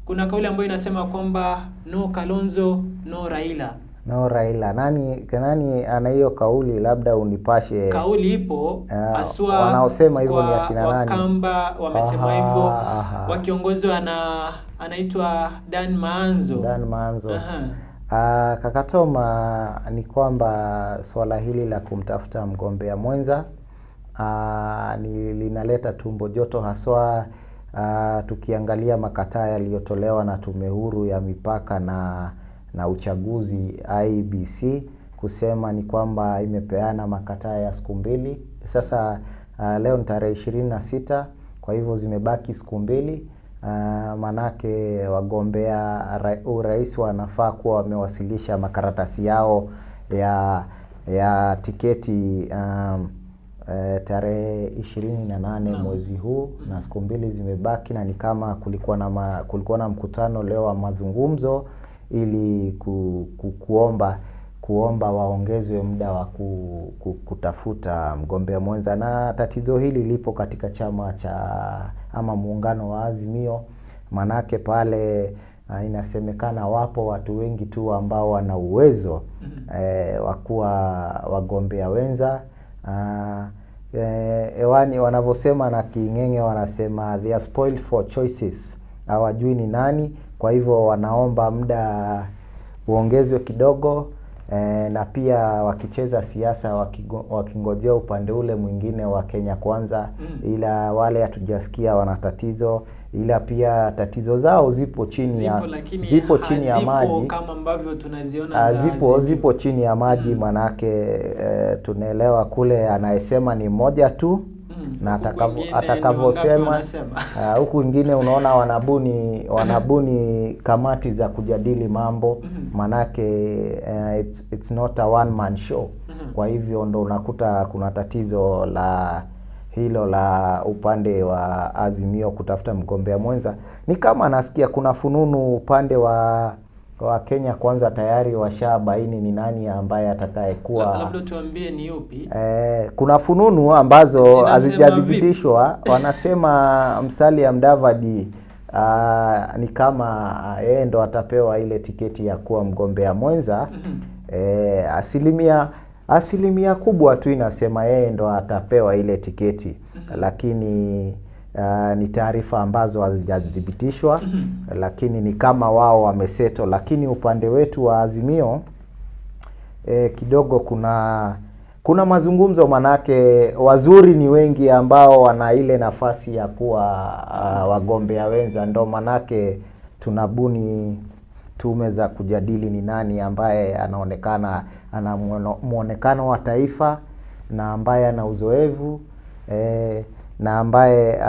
Kuna kauli ambayo inasema kwamba no Kalonzo no Raila. No Raila. Nani ana hiyo kauli? Labda unipashe. Kauli ipo haswa wanaosema hivyo ni akina nani? Wakamba wamesema hivyo wakiongozwa na anaitwa Dan Maanzo. Dan Maanzo. Kaka Tom, ni kwamba swala hili la kumtafuta mgombea mwenza ni linaleta tumbo joto haswa tukiangalia makataa yaliyotolewa na Tume Huru ya Mipaka na Uchaguzi IEBC kusema ni kwamba imepeana makataa ya siku 2. Sasa leo ni tarehe 26, kwa hivyo zimebaki siku 2. Manake wagombea urais wanafaa kuwa wamewasilisha makaratasi yao ya tiketi tarehe 28 mwezi huu, na siku 2 zimebaki, na ni kama kulikuwa na mkutano leo wa mazungumzo ili kuomba waongezwe muda wa kutafuta mgombea mwenza. Na tatizo hili lipo katika chama cha ama muungano wa Azimio, manake pale inasemekana wapo watu wengi tu ambao wana uwezo wa kuwa wagombea wenza. Ewani wanavyosema na King'eng'e wanasema they are spoiled for choices, hawajui ni nani. Kwa hivyo wanaomba muda uongezwe kidogo, na pia wakicheza siasa wakingojea upande ule mwingine wa Kenya Kwanza, ila wale hatujasikia wana tatizo, ila pia tatizo zao zipo chini ya zipo chini ya maji kama ambavyo tunaziona zipo chini ya maji. Manake tunaelewa kule anayesema ni mmoja tu, na atakavyosema huku wengine unaona wanabuni kamati za kujadili mambo, manake it's not a one man show. Kwa hivyo ndo unakuta kuna tatizo la hilo la upande wa Azimio kutafuta mgombea mwenza. Ni kama nasikia kuna fununu upande wa Kenya Kwanza tayari washabaini ni nani ambaye atakayekuwa. Labda tuambie ni yupi? Kuna fununu ambazo hazijathibitishwa. Wanasema Musalia Mudavadi ni kama yeye ndo atapewa ile tiketi ya kuwa mgombea mwenza. Asilimia kubwa tu inasema yeye ndo atapewa ile tiketi, lakini ni taarifa ambazo hazijathibitishwa, lakini ni kama wao wameseto. Lakini upande wetu wa Azimio kidogo Kuna mazungumzo, manake wazuri ni wengi ambao wana ile nafasi ya kuwa wagombea wenza, ndo manake tunabuni tume za kujadili ni nani ambaye anaonekana ana muonekano wa taifa na ambaye ana uzoefu na ambaye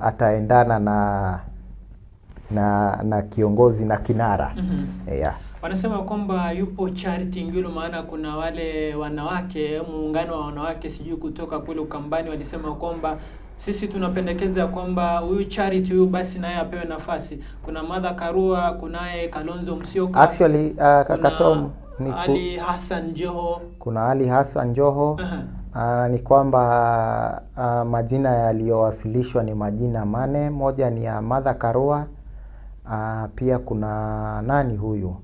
ataendana na kiongozi na kinara. Yeah. Wanasema kwamba yupo Charity Ngilu, maana kuna wale wanawake, muungano wa wanawake sijui kutoka kule Ukambani, walisema kwamba sisi tunapendekeza kwamba huyu Charity huyu basi naye apewe nafasi. Kuna Martha Karua, kunaye Kalonzo Musyoka. Actually, kaka Tom, Ali Hassan Joho. Kuna Ali Hassan Joho. Ni kwamba majina yaliyowasilishwa ni majina 4. Moja ni ya Martha Karua. Pia kuna nani huyu?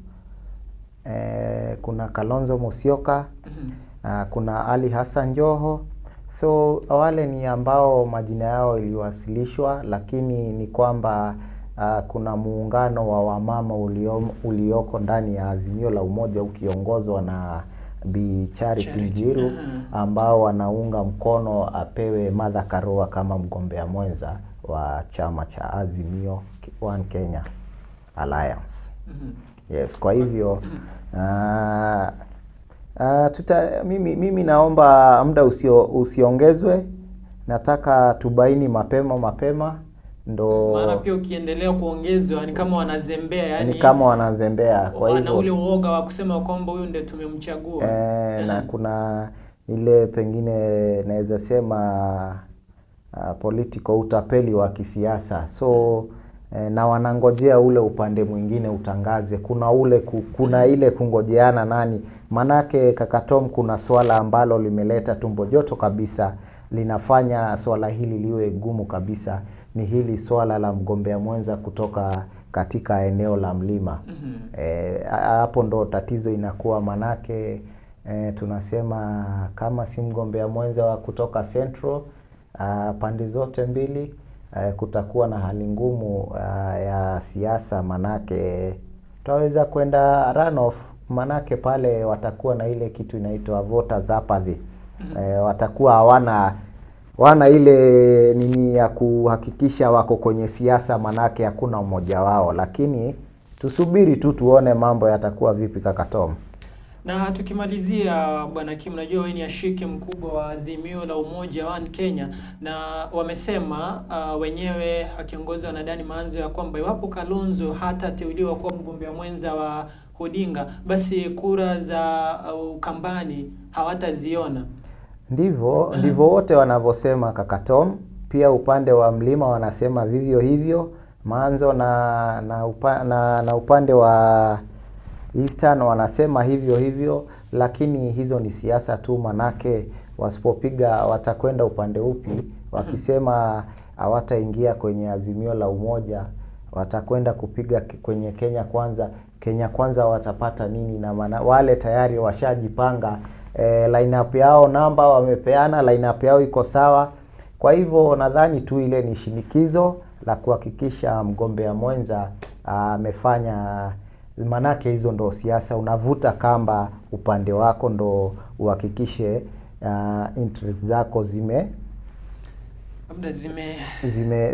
Kuna Kalonzo Musyoka. Kuna Ali Hassan Joho. So wale ni ambao majina yao iliwasilishwa, lakini ni kwamba kuna muungano wa wamama ulioko ndani ya Azimio la Umoja ukiongozwa na Bi Charity Ngilu ambao wanaunga mkono apewe Martha Karua kama mgombea mwenza wa chama cha Azimio One Kenya Alliance. Yes, kwa hivyo mimi naomba muda usiongezwe. Nataka tubaini mapema ndo, maana pia ukiendelea kuongezwa ni kama wanazembea, yani ni kama wanazembea. Kwa hivyo wana ule uoga wa kusema kwamba huyu ndiye tumemchagua. Na kuna ile pengine naweza sema political utapeli wa kisiasa. So na wanangojea ule upande mwingine utangaze. Kuna ule kuna ile kungojeana nani. Manake kaka Tom, kuna swala ambalo limeleta tumbo joto kabisa, linafanya swala hili liwe gumu kabisa, ni hili swala la mgombea mwenza kutoka katika eneo la mlima. Hapo ndo tatizo inakuwa, manake tunasema kama si mgombea mwenza wa kutoka Central, pande zote mbili, kutakuwa na hali ngumu ya siasa, manake tutaweza kwenda runoff, manake pale watakuwa na ile kitu inaitwa voters apathy. Watakuwa hawana wana ile nini ya kuhakikisha wako kwenye siasa, manake hakuna mmoja wao. Lakini tusubiri tu tuone mambo yatakuwa vipi kaka Tom. Na tukimalizia Bwana Kim, najua wewe ni ashiki mkubwa wa Azimio la Umoja One Kenya, na wamesema wenyewe akiongozwa na Dani Maanzo ya kwamba iwapo Kalonzo hatateuliwa kuwa mgombea mwenza wa Odinga, basi kura za Ukambani hawataziona. Ndivyo wote wanavyosema kaka Tom. Pia upande wa mlima wanasema vivyo hivyo. Maanzo na upande wa Eastern wanasema hivyo hivyo, lakini hizo ni siasa tu, manake wasipopiga watakwenda upande upi? Wakisema hawataingia kwenye Azimio la Umoja, watakwenda kupiga kwenye Kenya Kwanza. Kenya Kwanza watapata nini? Na maana wale tayari washajipanga, line-up yao, namba wamepeana, line-up yao iko sawa. Kwa hivyo nadhani tu ile ni shinikizo la kuhakikisha mgombea mwenza amefanya, manake hizo ndo siasa, unavuta kamba upande wako ndo uhakikishe interest zako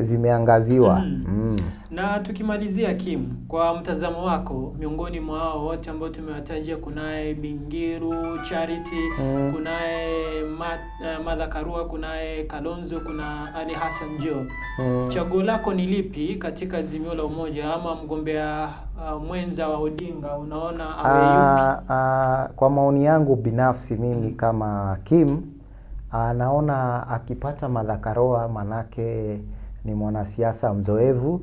zimeangaziwa. Na tukimalizia Kim, kwa mtazamo wako, miongoni mwa hao wote ambao tumewatajia, kunaye Bingiru Charity, kunaye Martha Karua, kunaye Kalonzo, kuna Ali Hassan Joho. Chaguo lako ni lipi katika Azimio la Umoja ama mgombea mwenza wa Odinga, unaona awe yupi? Kwa maoni yangu binafsi mimi kama Kim, naona akipata Martha Karua, manake ni mwanasiasa mzoevu.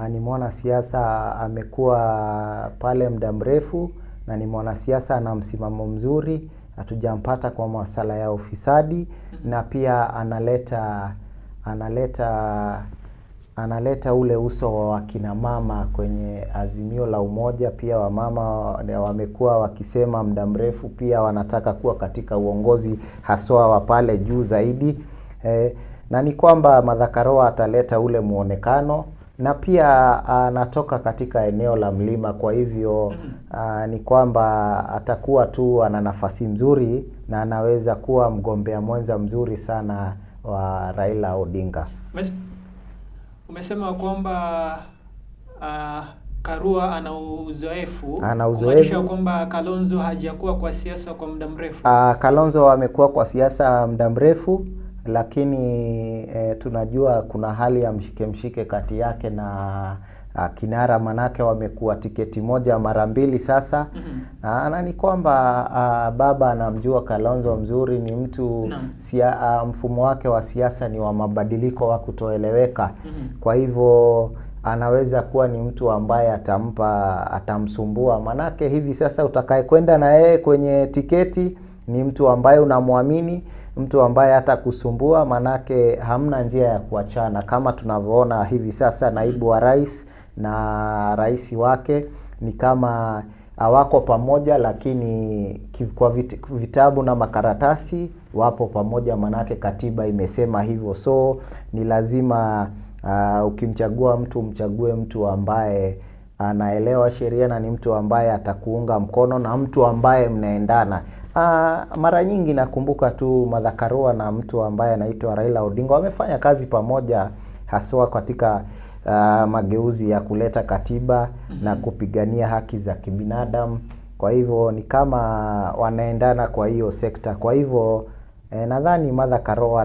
Ni mwanasiasa amekuwa pale muda mrefu, na ni mwanasiasa ana msimamo mzuri, hatujampata kwa masala ya ufisadi, na pia analeta ule uso wa wakina mama kwenye Azimio la Umoja. Pia wamama wamekuwa wakisema muda mrefu pia wanataka kuwa katika uongozi haswa wa pale juu zaidi. Na ni kwamba Martha Karua ataleta ule muonekano, Na pia anatoka katika eneo la mlima, kwa hivyo ni kwamba atakuwa tu ana nafasi nzuri na anaweza kuwa mgombea mwenza mzuri sana wa Raila Odinga. Umesema kwamba Karua ana uzoefu, kumaanisha kwamba Kalonzo hajakuwa kwa siasa kwa muda mrefu. Kalonzo amekuwa kwa siasa muda mrefu, lakini tunajua kuna hali ya mshike mshike kati yake na kinara, manake wamekuwa tiketi moja mara mbili sasa. Na ni kwamba baba anamjua Kalonzo mzuri, ni mtu mfumo wake wa siasa ni wa mabadiliko, wa kutoeleweka. Kwa hivyo anaweza kuwa ni mtu ambaye atamsumbua, manake hivi sasa utakaye kwenda na yeye kwenye tiketi ni mtu ambaye unamwamini, mtu ambaye hata kusumbua, manake hamna njia ya kuachana. Kama tunavyoona hivi sasa naibu wa rais na rais wake ni kama hawako pamoja, lakini kwa vitabu na makaratasi wapo pamoja, manake katiba imesema hivyo. So ni lazima ukimchagua mtu mchague mtu ambaye anaelewa sheria na ni mtu ambaye atakuunga mkono na mtu ambaye mnaendana. Mara nyingi nakumbuka tu Martha Karua na mtu ambaye anaitwa Raila Odinga wamefanya kazi pamoja, haswa katika mageuzi ya kuleta katiba na kupigania haki za kibinadamu. Kwa hivyo ni kama wanaendana kwa hiyo sekta. Kwa hivyo nadhani Martha Karua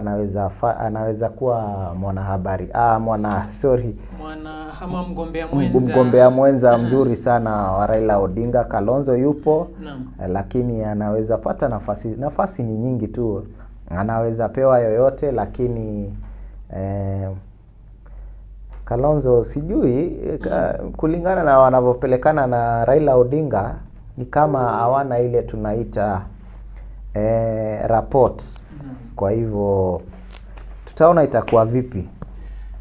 anaweza kuwa mwanahabari, mgombea mwenza mzuri sana wa Raila Odinga. Kalonzo yupo, lakini anaweza pata nafasi. Nafasi ni nyingi tu, anaweza pewa yoyote, lakini Kalonzo sijui, kulingana na wanavyopelekana na Raila Odinga ni kama hawana ile tunaita rapport. Kwa hivyo tutaona itakuwa vipi.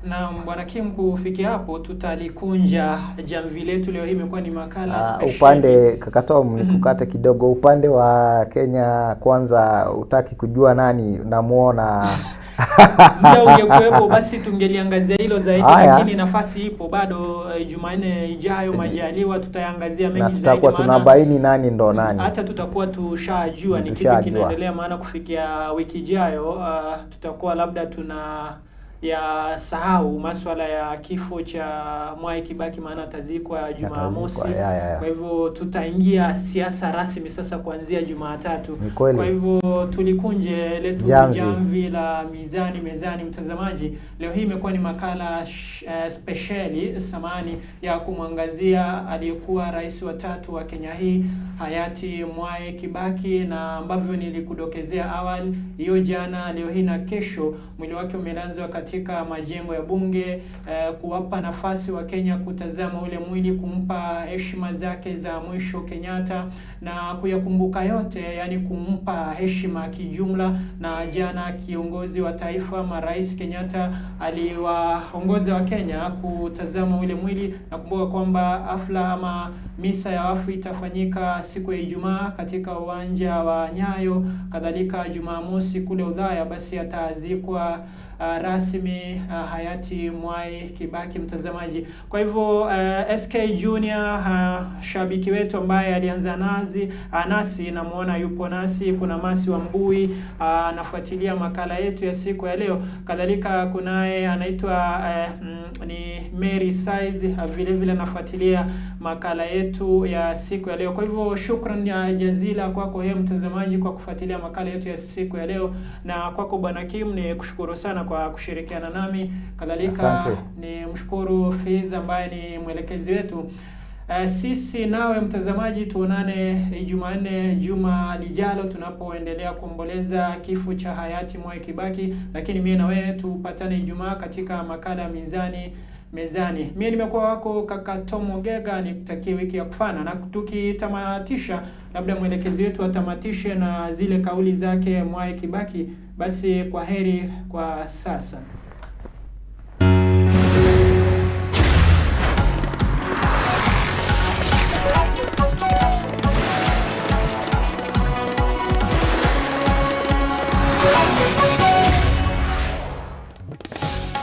Na Bwana Kim, kufikia hapo tutalikunja jamvi letu leo hii. Imekuwa ni makala special. Upande kaka Tom, nikukate kidogo. Upande wa Kenya Kwanza utaki kujua nani namuona. Muda ungekuwepo basi tungeliangazia hilo zaidi, lakini nafasi ipo bado. Jumanne ijayo majaliwa tutaangazia mengi zaidi, tutakuwa tunabaini nani ndo nani, hata tutakuwa tushajua ni kipi kinaendelea, maana kufikia wiki ijayo tutakuwa labda tuna ya sahau masuala ya kifo cha Mwai Kibaki, maana atazikwa Jumamosi. Kwa hivyo tutaingia siasa rasmi sasa kuanzia Jumatatu. Kwa hivyo tulikunje letu jamvi la mizani mezani, mtazamaji. Leo hii imekuwa ni makala speciali samani ya kumwangazia aliyekuwa rais wa tatu wa Kenya hii hayati Mwai Kibaki, na ambavyo nilikudokezea awali hiyo jana, leo hii na kesho mwili wake umelazwa katika majengo ya bunge, kuwapa nafasi wa Kenya kutazama ule mwili, kumpa heshima zake za mwisho Kenyatta na kuyakumbuka yote, yani kumpa heshima kijumla. Na jana kiongozi wa taifa marais Kenyatta aliwaongoza wa Kenya kutazama ule mwili. Nakumbuka kwamba hafla ama misa ya wafu itafanyika siku ya Ijumaa katika uwanja wa Nyayo, kadhalika Jumamosi kule Udhaya basi atazikwa rasmi hayati Mwai Kibaki, mtazamaji. Kwa hivyo SK Junior, shabiki wetu ambaye alianza nasi, namuona yupo nasi. Kuna Masi wa Mbui anafuatilia makala yetu ya siku ya leo. Kadhalika kunaye anaitwa ni Mary Size, vile vile anafuatilia makala yetu ya siku ya leo. Kwa hivyo shukran ya jazila kwako wewe mtazamaji kwa kufuatilia makala yetu ya siku ya leo, na kwako Bwana Kim ni kushukuru sana kwa kushirikiana nami. Kadhalika ni mshukuru Fiz ambaye ni mwelekezi wetu. Sisi nawe mtazamaji tuonane Jumanne juma lijalo tunapoendelea kuomboleza kifo cha hayati Mwai Kibaki, lakini mimi na wewe tupatane Ijumaa katika makala Mizani Mezani. Mimi nimekuwa wako kaka Tom Ogega, nikutakie wiki ya kufana, na tukitamatisha labda mwelekezi wetu atamatishe na zile kauli zake Mwai Kibaki. Basi kwa heri kwa sasa.